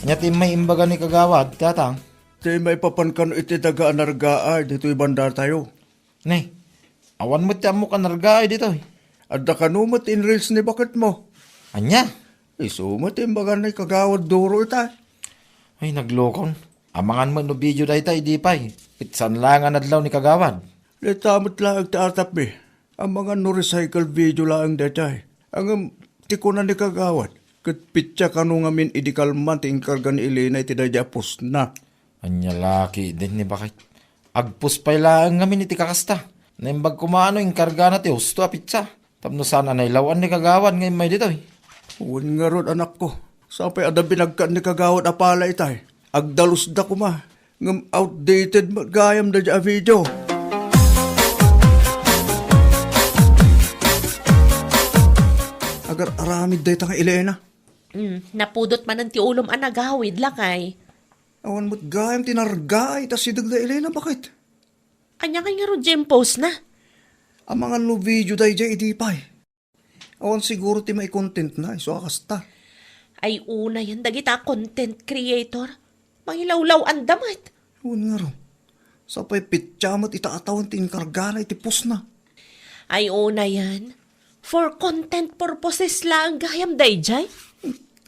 Ania ti immay imbaga ni Kagawad, Tata? Ti maipapan kano iti daga a nargaay ditoy bandatayo? Ne, awan met ti ammok a nargaay ditoy. Adda kano met ti in-reels ni baketmo? Ania? Isu met ti imbaga ni Kagawad Doro ita. Ay, naglokon. Amangan met no video dayta idi pay. Ket saan laeng a nadlaw ni Kagawad. Dayta met laeng ti atapmi. Amangan no recycle video laeng daytay. Ngem ti kuna ni Kagawad, ket petsa kano ngamin idi kalman ti inkarga ni Elena iti daydiay a postna. Ania la ketdin ni baket. Agpost pay laeng ngamin iti kakasta. Naimbag koma no inkargana ti husto a petsa. Tapno saan a nailaw-an ni Kagawad nga immay ditoy. Wen ngarud, anakko. Sapay adda binagkan ni Kagawad a pala itay. Agdalusda koma. Ngem outdated met gayam daydiay a video. Agar-aramid dayta nga Elena. Mm, napudot manen ti ulom a nagawid, lakay. Awan met gayam ti nargaay ita asideg da Elena, baket? Ania ngay ngarud diay impostna? Amangan no video daydiay idi pay. Awan siguro ti maicontentna, isu a kasta. Ay, unayen dagita a content creator. Mangilawlaw-anda met. Wen ngarud. Sapay petsa met ita a tawen ti inkargana iti postna. Ay, unayen. For content purposes laeng gayam daydiay.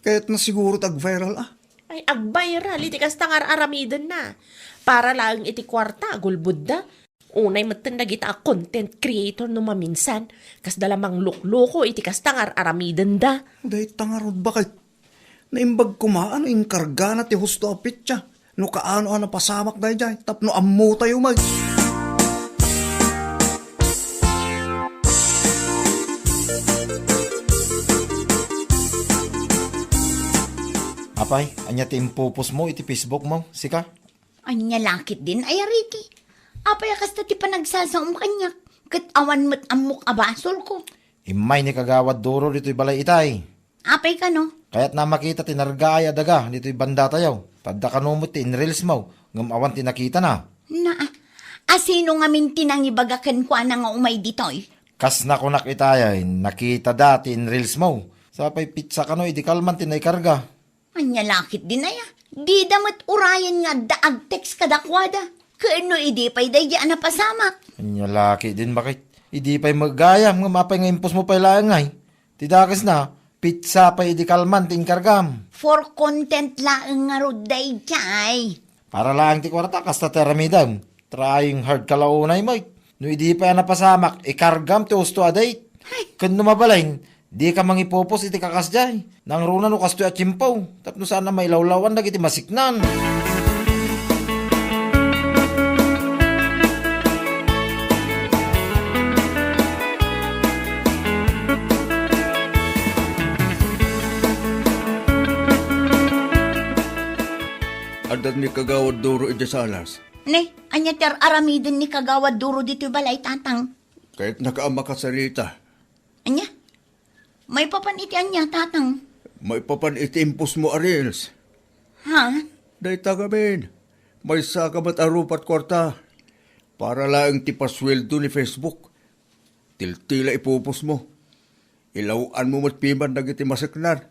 Kayatna siguro ti agviral, a. Ay, agviral iti kasta nga ar-aramidenna. Para laeng iti kuarta, agulbodda. Unay metten dagita a content creator no maminsan, kasda la manglukloko iti kasta nga ar-aramidenda. Dayta ngarud, baket. Naimbag koma no inkargana ti husto a petsa. No kaano a napasamak daydiay, tapno ammotayo met. Pay, ania ti impupos mo iti Facebook mo, sika? Ania lakit din, ay, Ricky? Apay a kasta ti panagsasaom kaniak, ket awan met ammok a basolko. Immay ni Kagawad Duro ditoy balay itay. Apay kano? Kayatna a makita ti nargaay a daga ditoy bandatayo. Tadda kano met ti in-reels mo, ngem awan ti nakitana. Na, asino ngamin ti nangibaga kenkuana nga umay ditoy? Kas nakunak itay, nakitada ti in-reels mo. Sapay pitsa kano idi kalman ti naikarga. Ania lakit din aya? Dida met urayen nga adda ag-text kadakuada. Ken no idi pay daydi a napasamak. Ania lakit din, bakit? Idi pay met gayam, ngem apay nga impos mo pay laeng ngay? Ti dakes na, pitsa pay idi kalman ti inkargam. For content laeng ngarud daydiay. Para laeng ti kuarta, kasta ti aramidem. Trying hard ka la unay, Mike. No idi pay a napasamak, ikargam ti husto a date. Ay. Ken no mabalin, dika mangipupos iti kakasdiay. Nangruna no kastoy a tiempo, tapno saan a mailawlawan dagiti masiknan. Adda ni Kagawad Duro idiay salas. Ne, ania ti ar-aramiden ni Kagawad Duro ditoy balay, Tatang? Kayatnaka a makasarita. Ania? Maipapan iti ania, Tatang? Maipapan iti impos mo a reels. Ha? Dayta ngamin, maysaka met a rupat kuarta para laeng ti pasueldo ni Facebook. Tiltila ipupos mo. Ilaw-an mo met piman dagiti maseknan.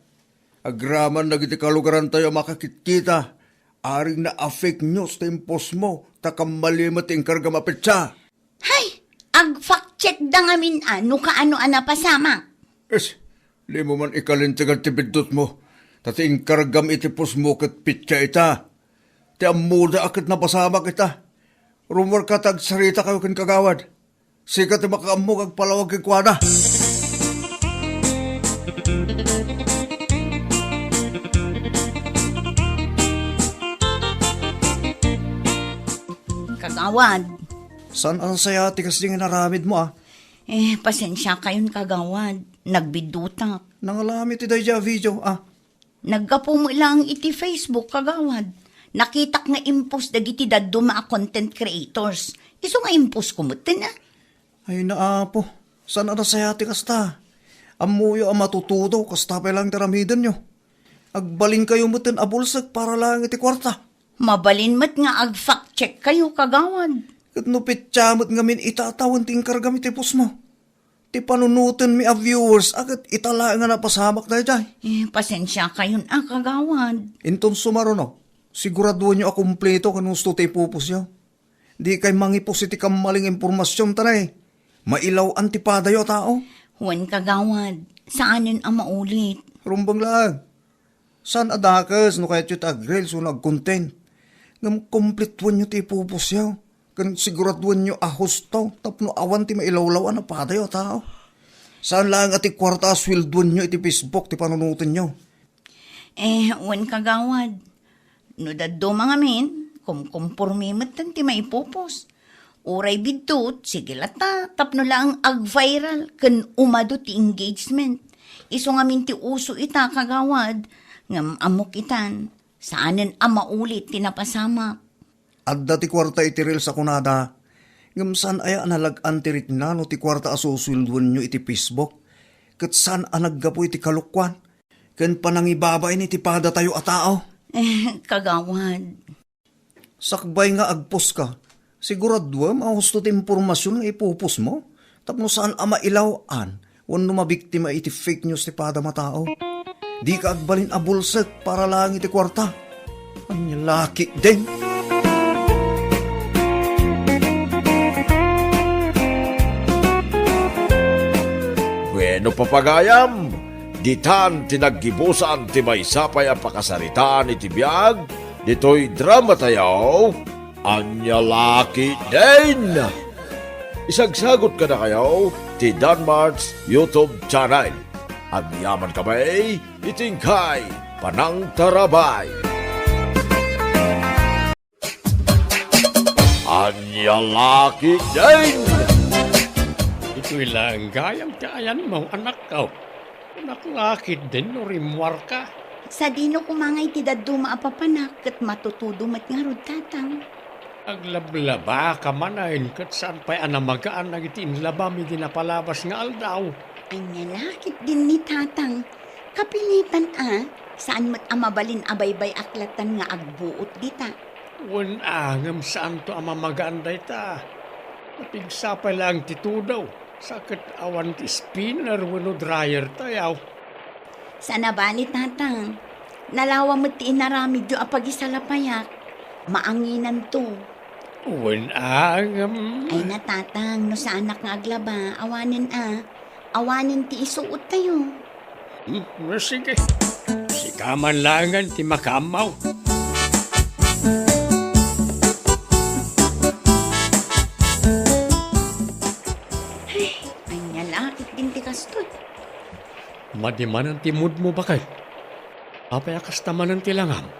Agraman dagiti kalugarantayo a makakitkita. Aring na a fake news ti impos mo, ta kammali met ti inkargam a petsa. Hay! Ag-fact check da ngamin a no kaano a napasamak. Es, dimo man ikalintegan ti biddutmo, ta ti inkargam iti pusmo ket petsa ita. Ti ammoda a ket napasamak ita. Rummuarka ta agsaritakayo ken Kagawad. Sika ti makaammo nga agpalawag kenkuana. Kagawad. Saan a nasayaat ti kasdi nga inaramidmo, a? Eh, pasensiakayon, Kagawad. Nagbiddutak. Nangalami ti daydiay a video, a? Naggapu met laeng iti Facebook, Kagawad. Nakitak nga impos dagiti dadduma a content creators. Isu nga imposko metten, a? Ay, naapo. Saan a nasayaat ti kasta? Ammoyo a matutudo, kasta pay laeng ti aramidenyo. Agbalinkayo metten a bulsek para laeng iti kuarta. Mabalin met nga ag-fact checkkayo, Kagawad. Ket no petsa met ngamin ita a tawen ti inkargam iti pusmo? Ti panunotenmi a viewers a ket ita laeng a napasamak daydiay. Eh, pasensiakayon a, Kagawad. Inton sumaruno, siguraduenyo a kumpleto ken husto ti ipupusyo. Dikay mangipos iti kammali nga impormasion, ta ne, mailaw-an ti padayo a tao. Wen, Kagawad, saanen a maulit. Rumbeng laeng. Saan a dakes no kayatyo ti ag-reels wenno ag-content. Ngem kumpletuenyo ti ipupusyo. Ken siguraduenyo a husto tapno awan ti mailawlaw-an a padayo a tao. Saan laeng a ti kuarta a sueldoenyo iti Facebook ti panunotenyo. Eh, wen, Kagawad. No dadduma ngamin, kumkumpormi metten ti maipupos. Uray biddut, sige latta, tapno laeng ag-viral ken umadu ti engagement. Isu ngamin ti uso ita, Kagawad, ngem ammok itan, saanen a maulit ti napasamak. Adda ti kuarta iti reels a kunada, ngem saan aya a nalag-an ti rikna no ti kuarta a susueldoenyo iti Facebook, ket saan a naggapu iti kalokuan ken panangibabain iti padatayo a tao. Eh, Kagawad. Sakbay nga agposka, siguraduem a husto ti impormasion nga ipupos mo tapno saan a mailaw-an wenno mabiktima iti fake news ti padam a tao. Dika agbalin a bulsek para laeng iti kuarta. Ania lakit din? Bueno, papagayam, ditan ti naggibusan ti maysa pay a pakasaritaan iti biag ditoy dramatayo, Ania Lakit Din! Isagsagut kadakayo ti Danmart's YouTube channel. Agyaman kami iti inkay panangtarabay. Ania Lakit Din! Itoy laeng gayam ti ayanmo, anakko. Kunak lakit din no rimmuarka. Sadino koma nga iti dadduma a papanak ket matutudo met ngarud, Tatang? Aglablabaka manen ket saan pay a namagaan dagiti inlabam idi napalabas nga aldaw. Ania la ketdin ni Tatang? Kapinetan a, saan met a mabalin a baybay-ak latan nga agbuot dita. Wen a, ngem saanto a mamagaan dayta. Napigsa pay laeng ti tudo, sa ket awan ti spinner wenno dryer tayo. Saan a bale, Tatang. Nalawa met ti inaramidyo a pagisalapayak. Maanginanto. Wen a, ngem. Ay na, Tatang, no saanak nga aglaba, awanen a. Awanen ti isuot tayo. Hmm, sige. Sika man laengen ti makaammo. Ay, ania la ketdin ti kastoy? Madi manen ti moodmo, baket. Apay a kasta manen ti langam?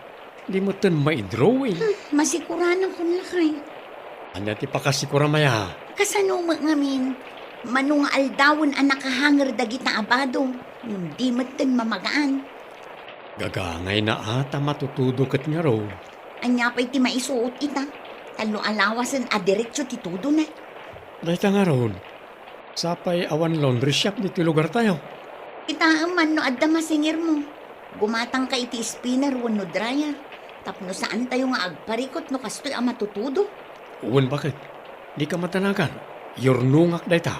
Di metten maidrawing. Hmm, masikuranakon lakay. Ania ti pakasikuram aya? Kasano met ngamin? Mano nga aldawen a nakahanger dagita a bado, ngem di metten mamagaan. Gagangayna a ta matutudo ket ngarud. Ania pay ti maisuot ita? Tallo a lawasen a diretso ti tudona. Dayta ngarud, sapay awan laundry shop ditoy lugartayo. Kitaem man no adda masingirmo. Gumatangka iti spinner wenno dryer tapno saantayo nga agparikut no kastoy a matutudo. Wen, baket. Dika madanagan. Yurnongak dayta.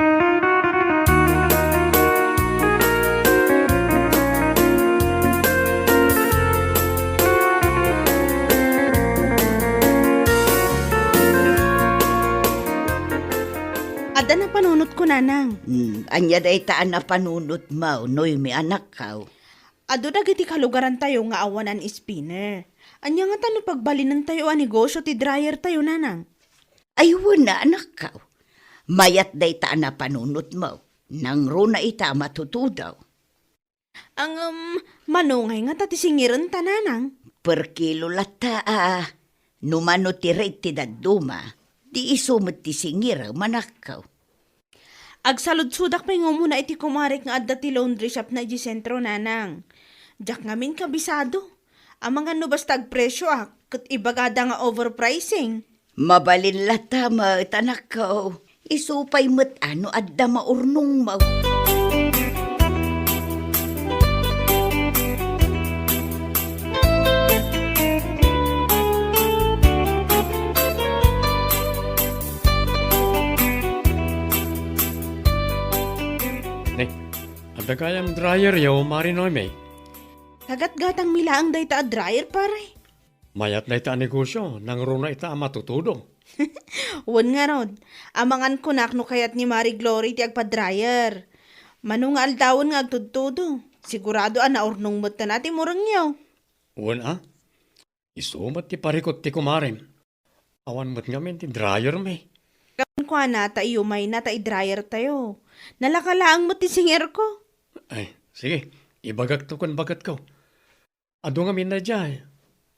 Adda napanunotko, Nanang. Hmm, ania dayta a napanunotmo, Noemi, anakko? Adu dagiti kalugarantayo nga awanan spinner. Ania ngata no pagbalinentayo a negosio ti dryer tayo, Nanang? Ay, wen a, anakko. Mayat dayta a napanunotmo. Nangruna ita a matutudo. Ngem, mano ngay ngata ti singirenta, Nanang? Per kilo latta a. No mano ti rate ti dadduma, di isu met ti singirem, anakko. Agsaludsodak pay nga umuna iti kumarek nga adda ti laundry shop na idiay sentro, Nanang. Diak ngamin kabisado. Amangan no basta agpresioak, ket ibagada nga overpricing. Mabalin latta met, anakko. Isu pay met a no adda maurnongmo. Ne, adda gayam dryer yo, Mari Noemi? Kagatgatangmi laeng dayta a dryer, pare. Mayat dayta a negosio, nangruna ita a matutudo. Wen ngarud, amangan kunak no kayat ni Mari Glory ti agpa-dryer. Mano nga aldawen nga agtudtudo, sigurado a naurnong metten a ti murengyo. Wen a, isu met ti parikut ti kumarem. Awan met ngamin ti dryer mi. Kuana ta iyumayna ta i-dryer tayo. Nalaka laeng met ti singerko. Ay, sige, ibagakto ken baketko. Adu ngamin daydiay.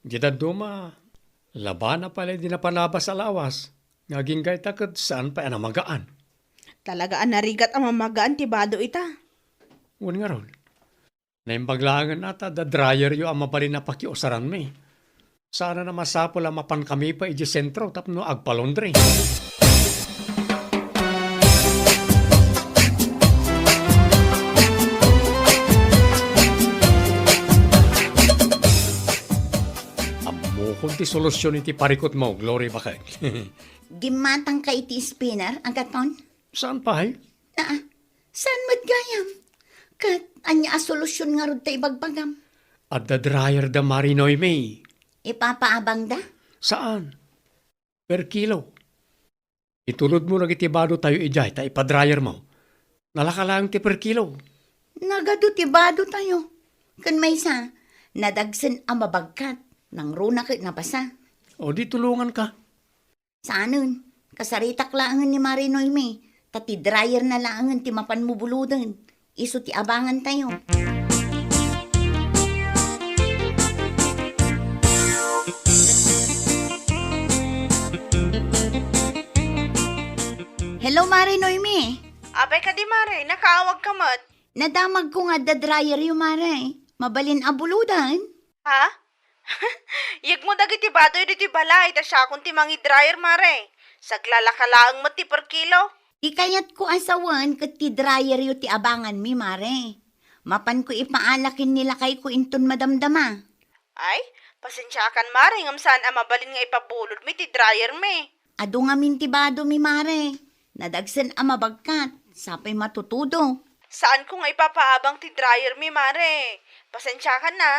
Di dadduma, labana pay la idi napalabas a lawas, nga agingga ita ket saan pay a namagaan. Talaga a narigat a mamagaan ti bado ita. Wen ngarud, naimbag laengen a ta adda dryer yo a mabalin a pakiusaranmi. Saan a masapul a mapankami pay idiay sentro tapno agpa-laundry. Ammokon ti solusion iti parikutmo, Glory, baket. Gimmatangka iti spinner, agaton? Saan pay? Aa, saan met gayam? Ket ania a solusion ngarud ta ibagbagam? Adda dryer da Mari Noemi. Ipapaabangda? Saan. Per kilo. Itulodmo dagiti bado tayo idiay ta ipa-dryer mo. Nalaka laeng ti per kilo. Nagadu ti bado tayo. Ken maysa, nadagsen a mabagkat, nangruna ket nabasa. O di tulonganka. Saanen, kasaritak laengen ni Mari Noemi, ta ti dryer na laengen ti mapan mo buloden. Isu ti abangan tayo. Hello, Mare Noemi. Apay kadi, Mare, nakaawag ka met. Nadamagko nga adda dryer yo, Mare. Mabalin a buloden? Ha? Yegmo dagiti badoyo ditoy balay, ta siakon ti mangi-dryer, mare. Saglalaka laeng met ti per kilo. Ti kayatko a sawen ket ti dryeryo ti abanganmi, mare. Mapanko ipaala ken ni lakayko inton madamdama. Ay, pasensiakan, mare, ngem saan a mabalin nga ipabulodmi ti dryermi. Adu ngamin ti badomi, mare. Nadagsen a mabagkat, sapay matutudo. Saanko nga ipapaabang ti dryermi, mare. Pasensiakan, a,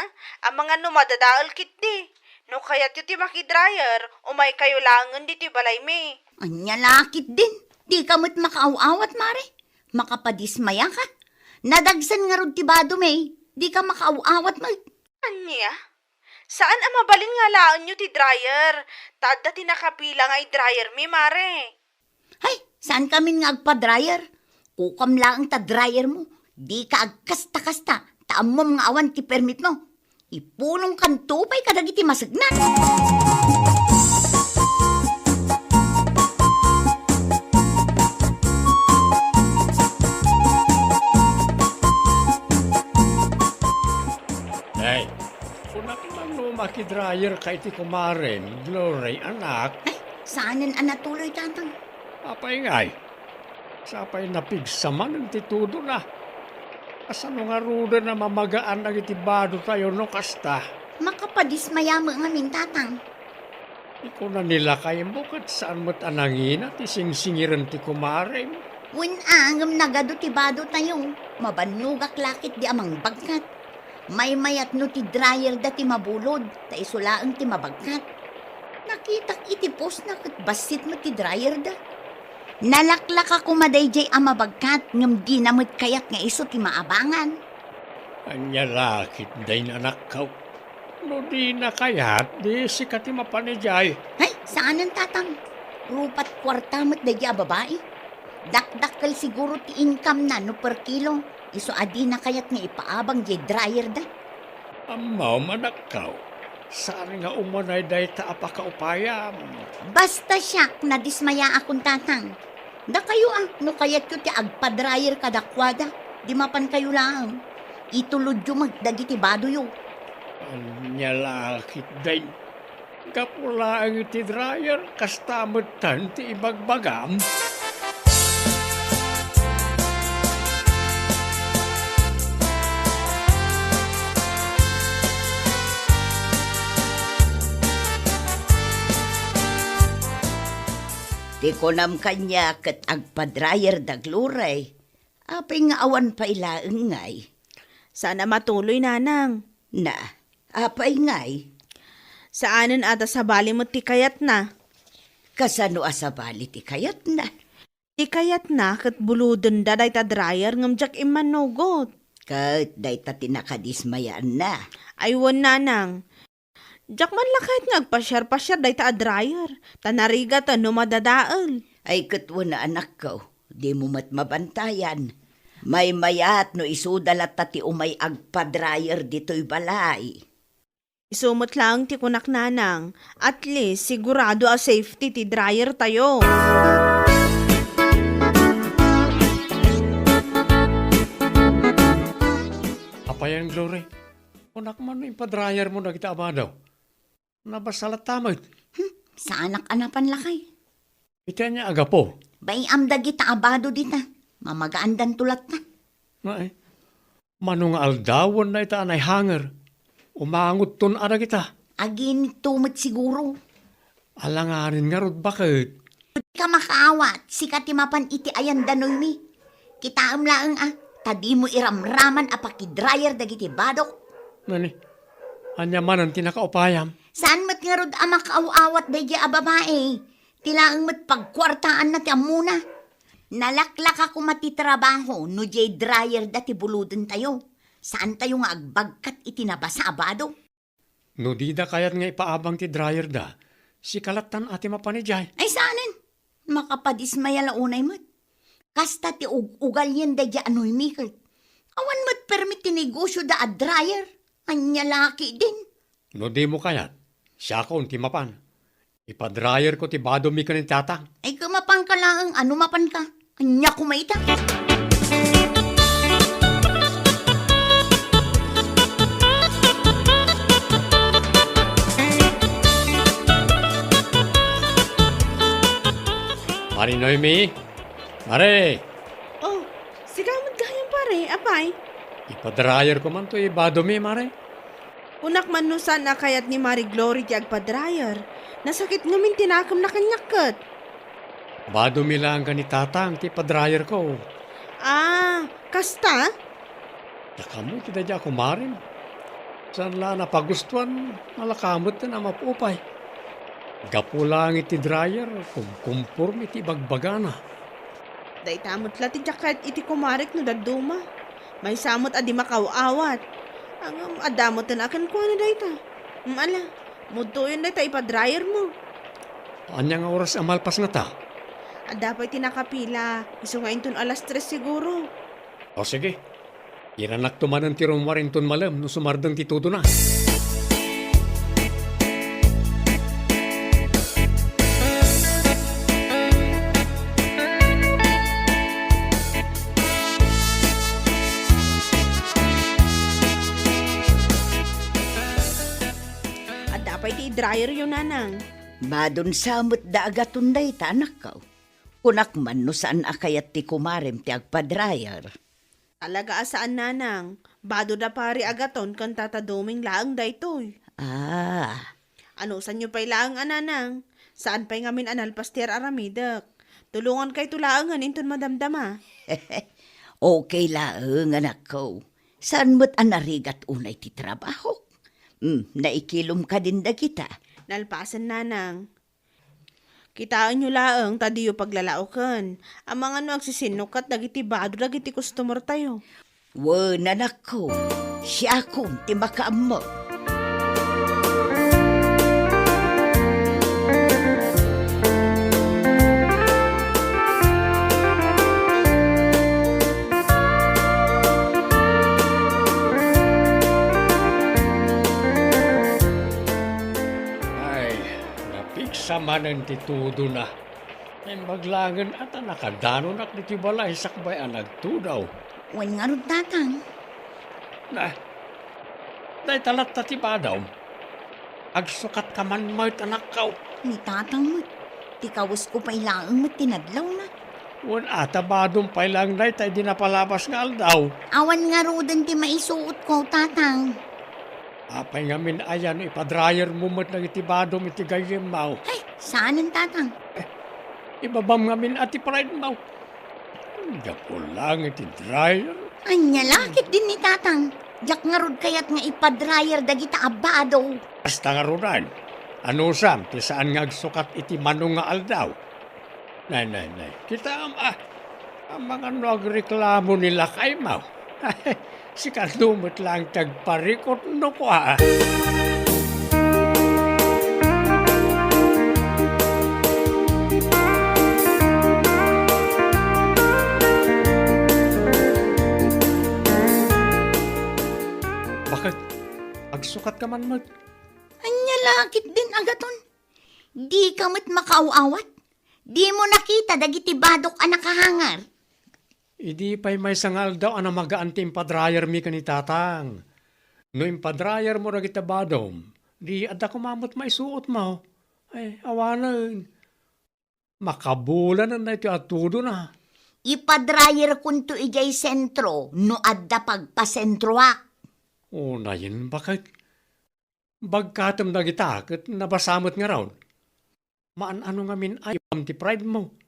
amangan no madadael ketdi. No kayatyo ti maki-dryer, umaykayo laengen ditoy balaymi. Ania la ketdin? Dika met makaaw-awat, mare. Makapadismayaka. Nadagsen ngarud ti badomi, dika makaaw-awat met. Ania? Saan a mabalin nga alaenyo ti dryer? Ta adda ti nakapila nga i-dryermi, mare. Hay, saankamin nga agpa-dryer. Kukam laeng ta dryermo. Dika agkasta-kasta, ta ammom nga awan ti permitmo. Ipulongkanto pay kadagiti maseknan. Ay, kunak man no maki-dryer ka iti kumarem, Glory, anak. Ay, saanen a natuloy, Tatang. Apay ngay? Sapay napigsa manen ti tudona. Kasano ngaruden a mamagaan dagiti badotayo no kasta? Makapadismaya met ngamin, Tatang. Ikuna ni lakaymo ket saan met a nangina ti singsingiren ti kumarem. Wen a, ngem nagadu ti badotayo. Mabannogak la ketdi a mangbagkat. Maymayat no ti dryerda ti mabulod, ta isu laeng ti mabagkat. Nakitak iti postna ket bassit met ti dryerda. Nalaklaka koma daydiay a mabagkat, ngem dina met kayat nga isu ti maabangan. Ania la ketdin, anakko? No dina kayat, di sika ti mapan idiay. Ay, saanen, Tatang. Rupat kuarta met daydiay a babai. Dakdakkel siguro ti income-na no per kilo. Isu a dina kayat nga ipaabang diay dryerda. Ammom, anakko, saan nga umanay dayta a pakaupayam. Basta siak, nadismayaakon, Tatang. Dakayo a, no kayatyo ti agpa-dryer kadakuada, di mapankayo laeng. Itulodyo met dagiti badoyo. Ania la ketdin? Gapu laeng iti dryer, kasta metten ti ibagbagam. Ti kunam kaniak ket agpa-dryer da, Glory. Apay nga awan pay laeng ngay? Saan a matuloy, nanang. Na, apay ngay? Saanen a ta sabali met ti kayatna. Kasano a sabali ti kayatna? Ti kayatna ket bulodenda dayta dryer ngem diak immanugot. Ket dayta ti nakadismayaanna. Ay wen, nanang. Diak man la kayat nga agpasiar-pasiar dayta a dryer, ta narigat no madadael. Ay ket wen a, anakko, dimo met mabantayan. Maymayat no isuda latta ti umay agpa-dryer ditoy balay. Isu met laeng ti kunak, nanang, at least sigurado a safety ti dryer tayo. Apayen, Glory? Kunak man no impa-dryer mo dagiti abado. Nabasa latta met. Hmm, saanak a napan lakay. Iti ania a gapu? Bay-am dagita abado dita. Mamagaandanto latta. Ay, mano nga aldawen dayta a naihanger? Umangodton a dagita. Aginitto met siguro. Alanganin ngarud baket. Dika makaawat, sika ti mapan iti ayan da Noemi. Kitaem laeng a, ta dimo iramraman a paki-dryer dagiti badok. Nani, ania manen ti nakaupayam? Saan met ngarud a makaaw-awat daydiay a babai. Ti laeng met pagkuartaanna ti ammona. Nalaklaka koma ti trabaho no diay dryer da ti bulodentayo. Saantayo nga agbagkat iti nabasa a bado. No dida kayat nga ipaabang ti dryer da, sika lattan a ti mapan idiay. Ay, saanen? Makapadismaya la unay met. Kasta ti ug-ugalien daydiay a Noemi ket. Awan met permit ti negosio da a dryer. Ania la ketdin? No dimo kayat, siakon ti mapan. Ipa-dryer ko ti badomi ken ni Tatang. Ay, kamapanka laeng, ano mapanka? Ania koma ita? Mari Noemi? Mari! Oh, sika met gayam, pare. Apay? Ipadrayerko man to ibadomi, Mari. Kunak man no saan a kayat ni Mari Glory ti agpadrayer. Nasakit ngamin ti nakemna kaniak ket. Badomi laeng ken ni Tatang ti ipadrayerko. Ah, kasta? Dakami ti daydi a kumarem. Saan la a napagustuan, nalaka met a maupay. Gapu laeng iti dryer, kumkumporme ti ibagbagana. Dayta met la ti diak kayat iti kumarek no dadduma. Maysa met a di makaw-awat. Ngem adda met a kenkuana dayta. Mm, ala, mudtoyon dayta ipadrayermo. Ania nga oras a malpas ngata? Adda pay ti nakapila, isu nga inton alas tres siguro. O sige, iranakto manen ti rummuar inton malem no sumardeng ti tudona. Adda pay ti idrayeryo, Nanang. Badon sa met da agaton dayta, anakko. Kunak man no saan a kayat ti kumarem ti agpadrayer. Talaga a saan, Nanang. Bado da pari agaton ken tata Doming laeng daytoy. Ah. Anusanyo pay laeng a, Nanang. Saan pay ngamin a nalpas ti ar-aramidek. Tulongankayto laengen inton madamdama. Okay laeng, anakko. Saan met a narigat unay ti trabaho? Hmm, naikilom kadin dagita. Nalpasen, Nanang. Kitaenyo laeng ta diyo paglalaoken. Amangan no agsisinnukat dagiti bado dagiti customertayo. Wen, anakko, siakon ti makaammo. Ay, napigsa manen ti tudona. Naimbag laengen a ta nakadanonak ditoy balay sakbay a nagtudaw. Wen ngarud, Tatang. Na, dayta latta ti badom. Agsukatka man met, anakko. Ni Tatang met. Ti kawesko pay laeng met ti nadlawna. Wen a, ta badom pay laeng dayta idi napalabas nga aldaw. Awan ngaruden ti maisuotko, Tatang. Apay ngamin aya no ipadrayermo met dagiti badom iti gayyemmo? Ay, saanen, Tatang. Ibabam ngamin a ti pride mo. Gapu lang iti dryer. Ania la ketdin ni Tatang? Diak ngarud kayat nga ipadrayer dagita a bado. Kasta ngaruden. Anusam ti saan nga agsukat iti mano nga aldaw? Nay, nay, nay. Kitaem, ah. Amangan no agreklamo ni lakaymo. Sika met lang ti agparikut no kua. Baket? Agsukatka man met? Ania la ketdin agaton? Dika met makaaw-awat? Dimo nakita dagiti badok a nakahanger? Idi pay maysa nga aldaw a namagaan ti impadrayermi ken ni Tatang. No impadrayermo dagiti badom, di adda koma met maisuotmo. Ay, awanen. Makabulanen daytoy a tudona. Ipadrayerkonto idiay sentro no adda pagpasentroak. Unayen, baket. Bagkatem dagita ket nabasa met ngarud. Maan-ano ngamin a ibam ti pride mo.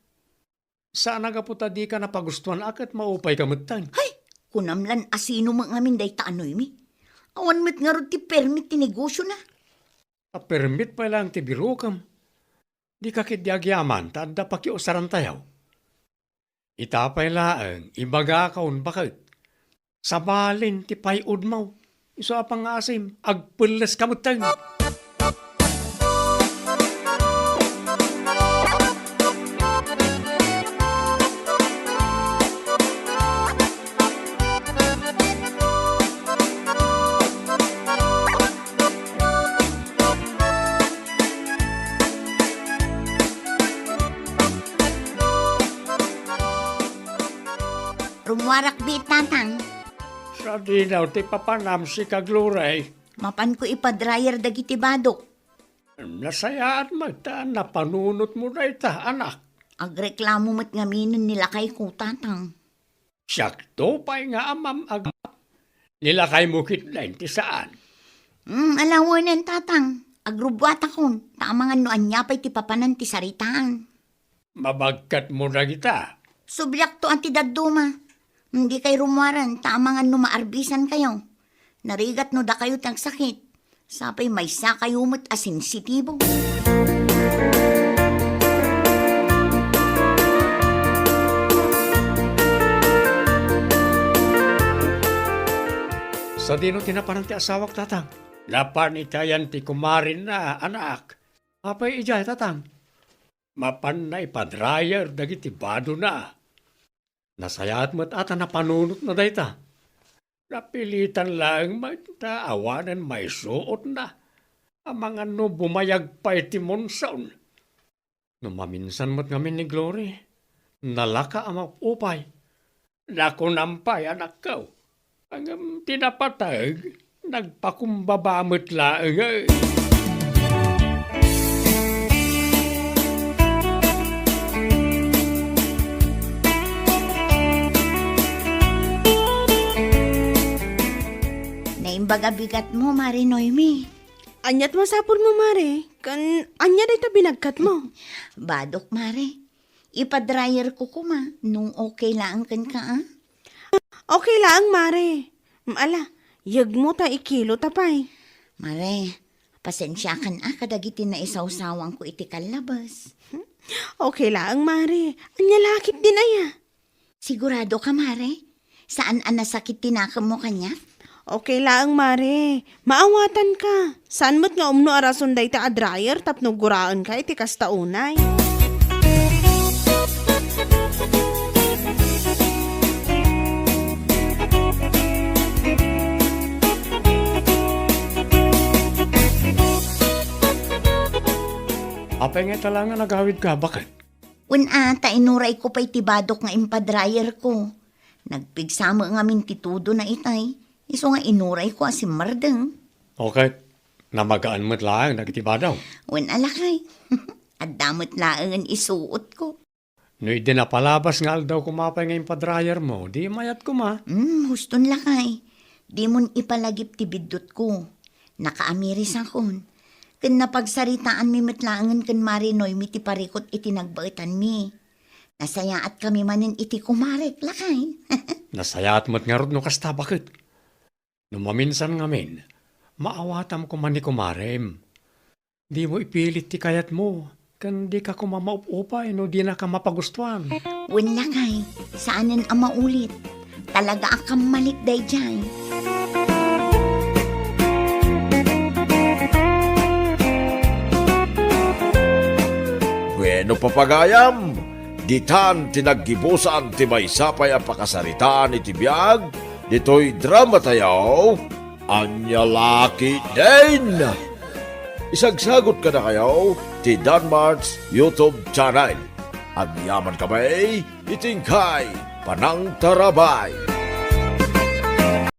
Saan a gapu ta dika napagustuan a ket maupay ka metten. Hay! Kunam lan a sino met ngamin dayta a Noemi. Awan met ngarud ti permit ti negosiona. Ta permit pay laeng ti birokem. Dika ketdi agyaman ta adda pakiusarantayo. Ita pay laeng, ibagakon, baket. Sabalin ti pay-odmo. Isu a pangngaasim, agpelles ka metten. Rummuarak biit, Tatang. Sadino ti papanam, sika, Glory? Mapanko ipadrayer dagiti badok. Nasayaat met ta napanunotmo dayta, anak. Agreklamo met ngaminen ni lakayko, Tatang. Siakto pay nga amam-agap. Ni lakaymo ketdin ti saan. Mm, alawenen, Tatang. Agrubbuatakon, ta amangan no ania pay ti papanan ti saritaan. Mabagkatmo dagita. Subliakto a ti dadduma. Dikay rummuaren, ta amangan no maarbisankayo. Narigat no dakayo ti agsakit. Sapay maysakayo met a sensitibo. Sadino ti napanan ti asawak, Tatang? Napan iti ayan ti kumarenna, anak. Apay idiay, Tatang? Mapanna ipa-dryer dagiti badona. Nasayaat met a ta napanunotna dayta. Napilitan laeng met ta awanen maisuotna. Amangan no bumayag pay ti monsoon. No maminsan met ngamin ni Glory, nalaka a maupay. Nakunam pay, anakko. Ngem ti napateg, nagpakumbaba met laeng, eh. Naimbag a bigatmo, Mare Noemi. Aniat masapulmo, Mare? Ken ania dayta binagkatmo? Badok, Mare. Ipa-dryer ko koma, no okay laeng kenka, a? Okay laeng, Mare. Mm, ala, yegmo ta ikilo ta pay. Mare, pasensiakan a kadagiti naisawsawangko iti kallabas. Okay laeng, Mare. Ania la ketdin aya? Sigurado ka, Mare? Saan a nasakit ti nakemmo kaniak? Okay laeng, Mare. Maawatanka. Saan met nga umno a rason dayta a dryer tapno guraenka iti kasta unay. Apay nga ita laeng a nagawidka, baket? Wen a, ta inurayko pay ti badok nga impadrayerko. Nagpigsa met ngamin ti tudona itay, isu nga inurayko a simmardeng. Okay, namagaan met laeng dagiti badok. Wen a, lakay. Adda met laengen isuotko. No idi napalabas nga aldaw koma pay nga impadrayermo, di mayat koma. Hmm, huston, lakay. Dimon ipalagip ti biddutko. Nakaamirisakon. Ken napagsaritaanmi met laengen ken Mare Noemi ti parikut iti nagbaetanmi. Nasayaatkami manen iti kumarek, lakay. Nasayaat met ngarud no kasta, baket. No maminsan ngamin, maawatam koma ni kumarem. Dimo ipilit ti kayatmo, ken dika koma maup-upay no dinaka mapagustuan. Wen, lakay, saanen a maulit. Talaga a kammalik daydiay. Bueno, papagayam, ditan ti naggibusan ti maysa pay a pakasaritaan iti biag ditoy dramatayo. Ania la ketdin? Isagsagut kadakayo ti Danmart's YouTube channel. Agyamankami iti inkay panangtarabay.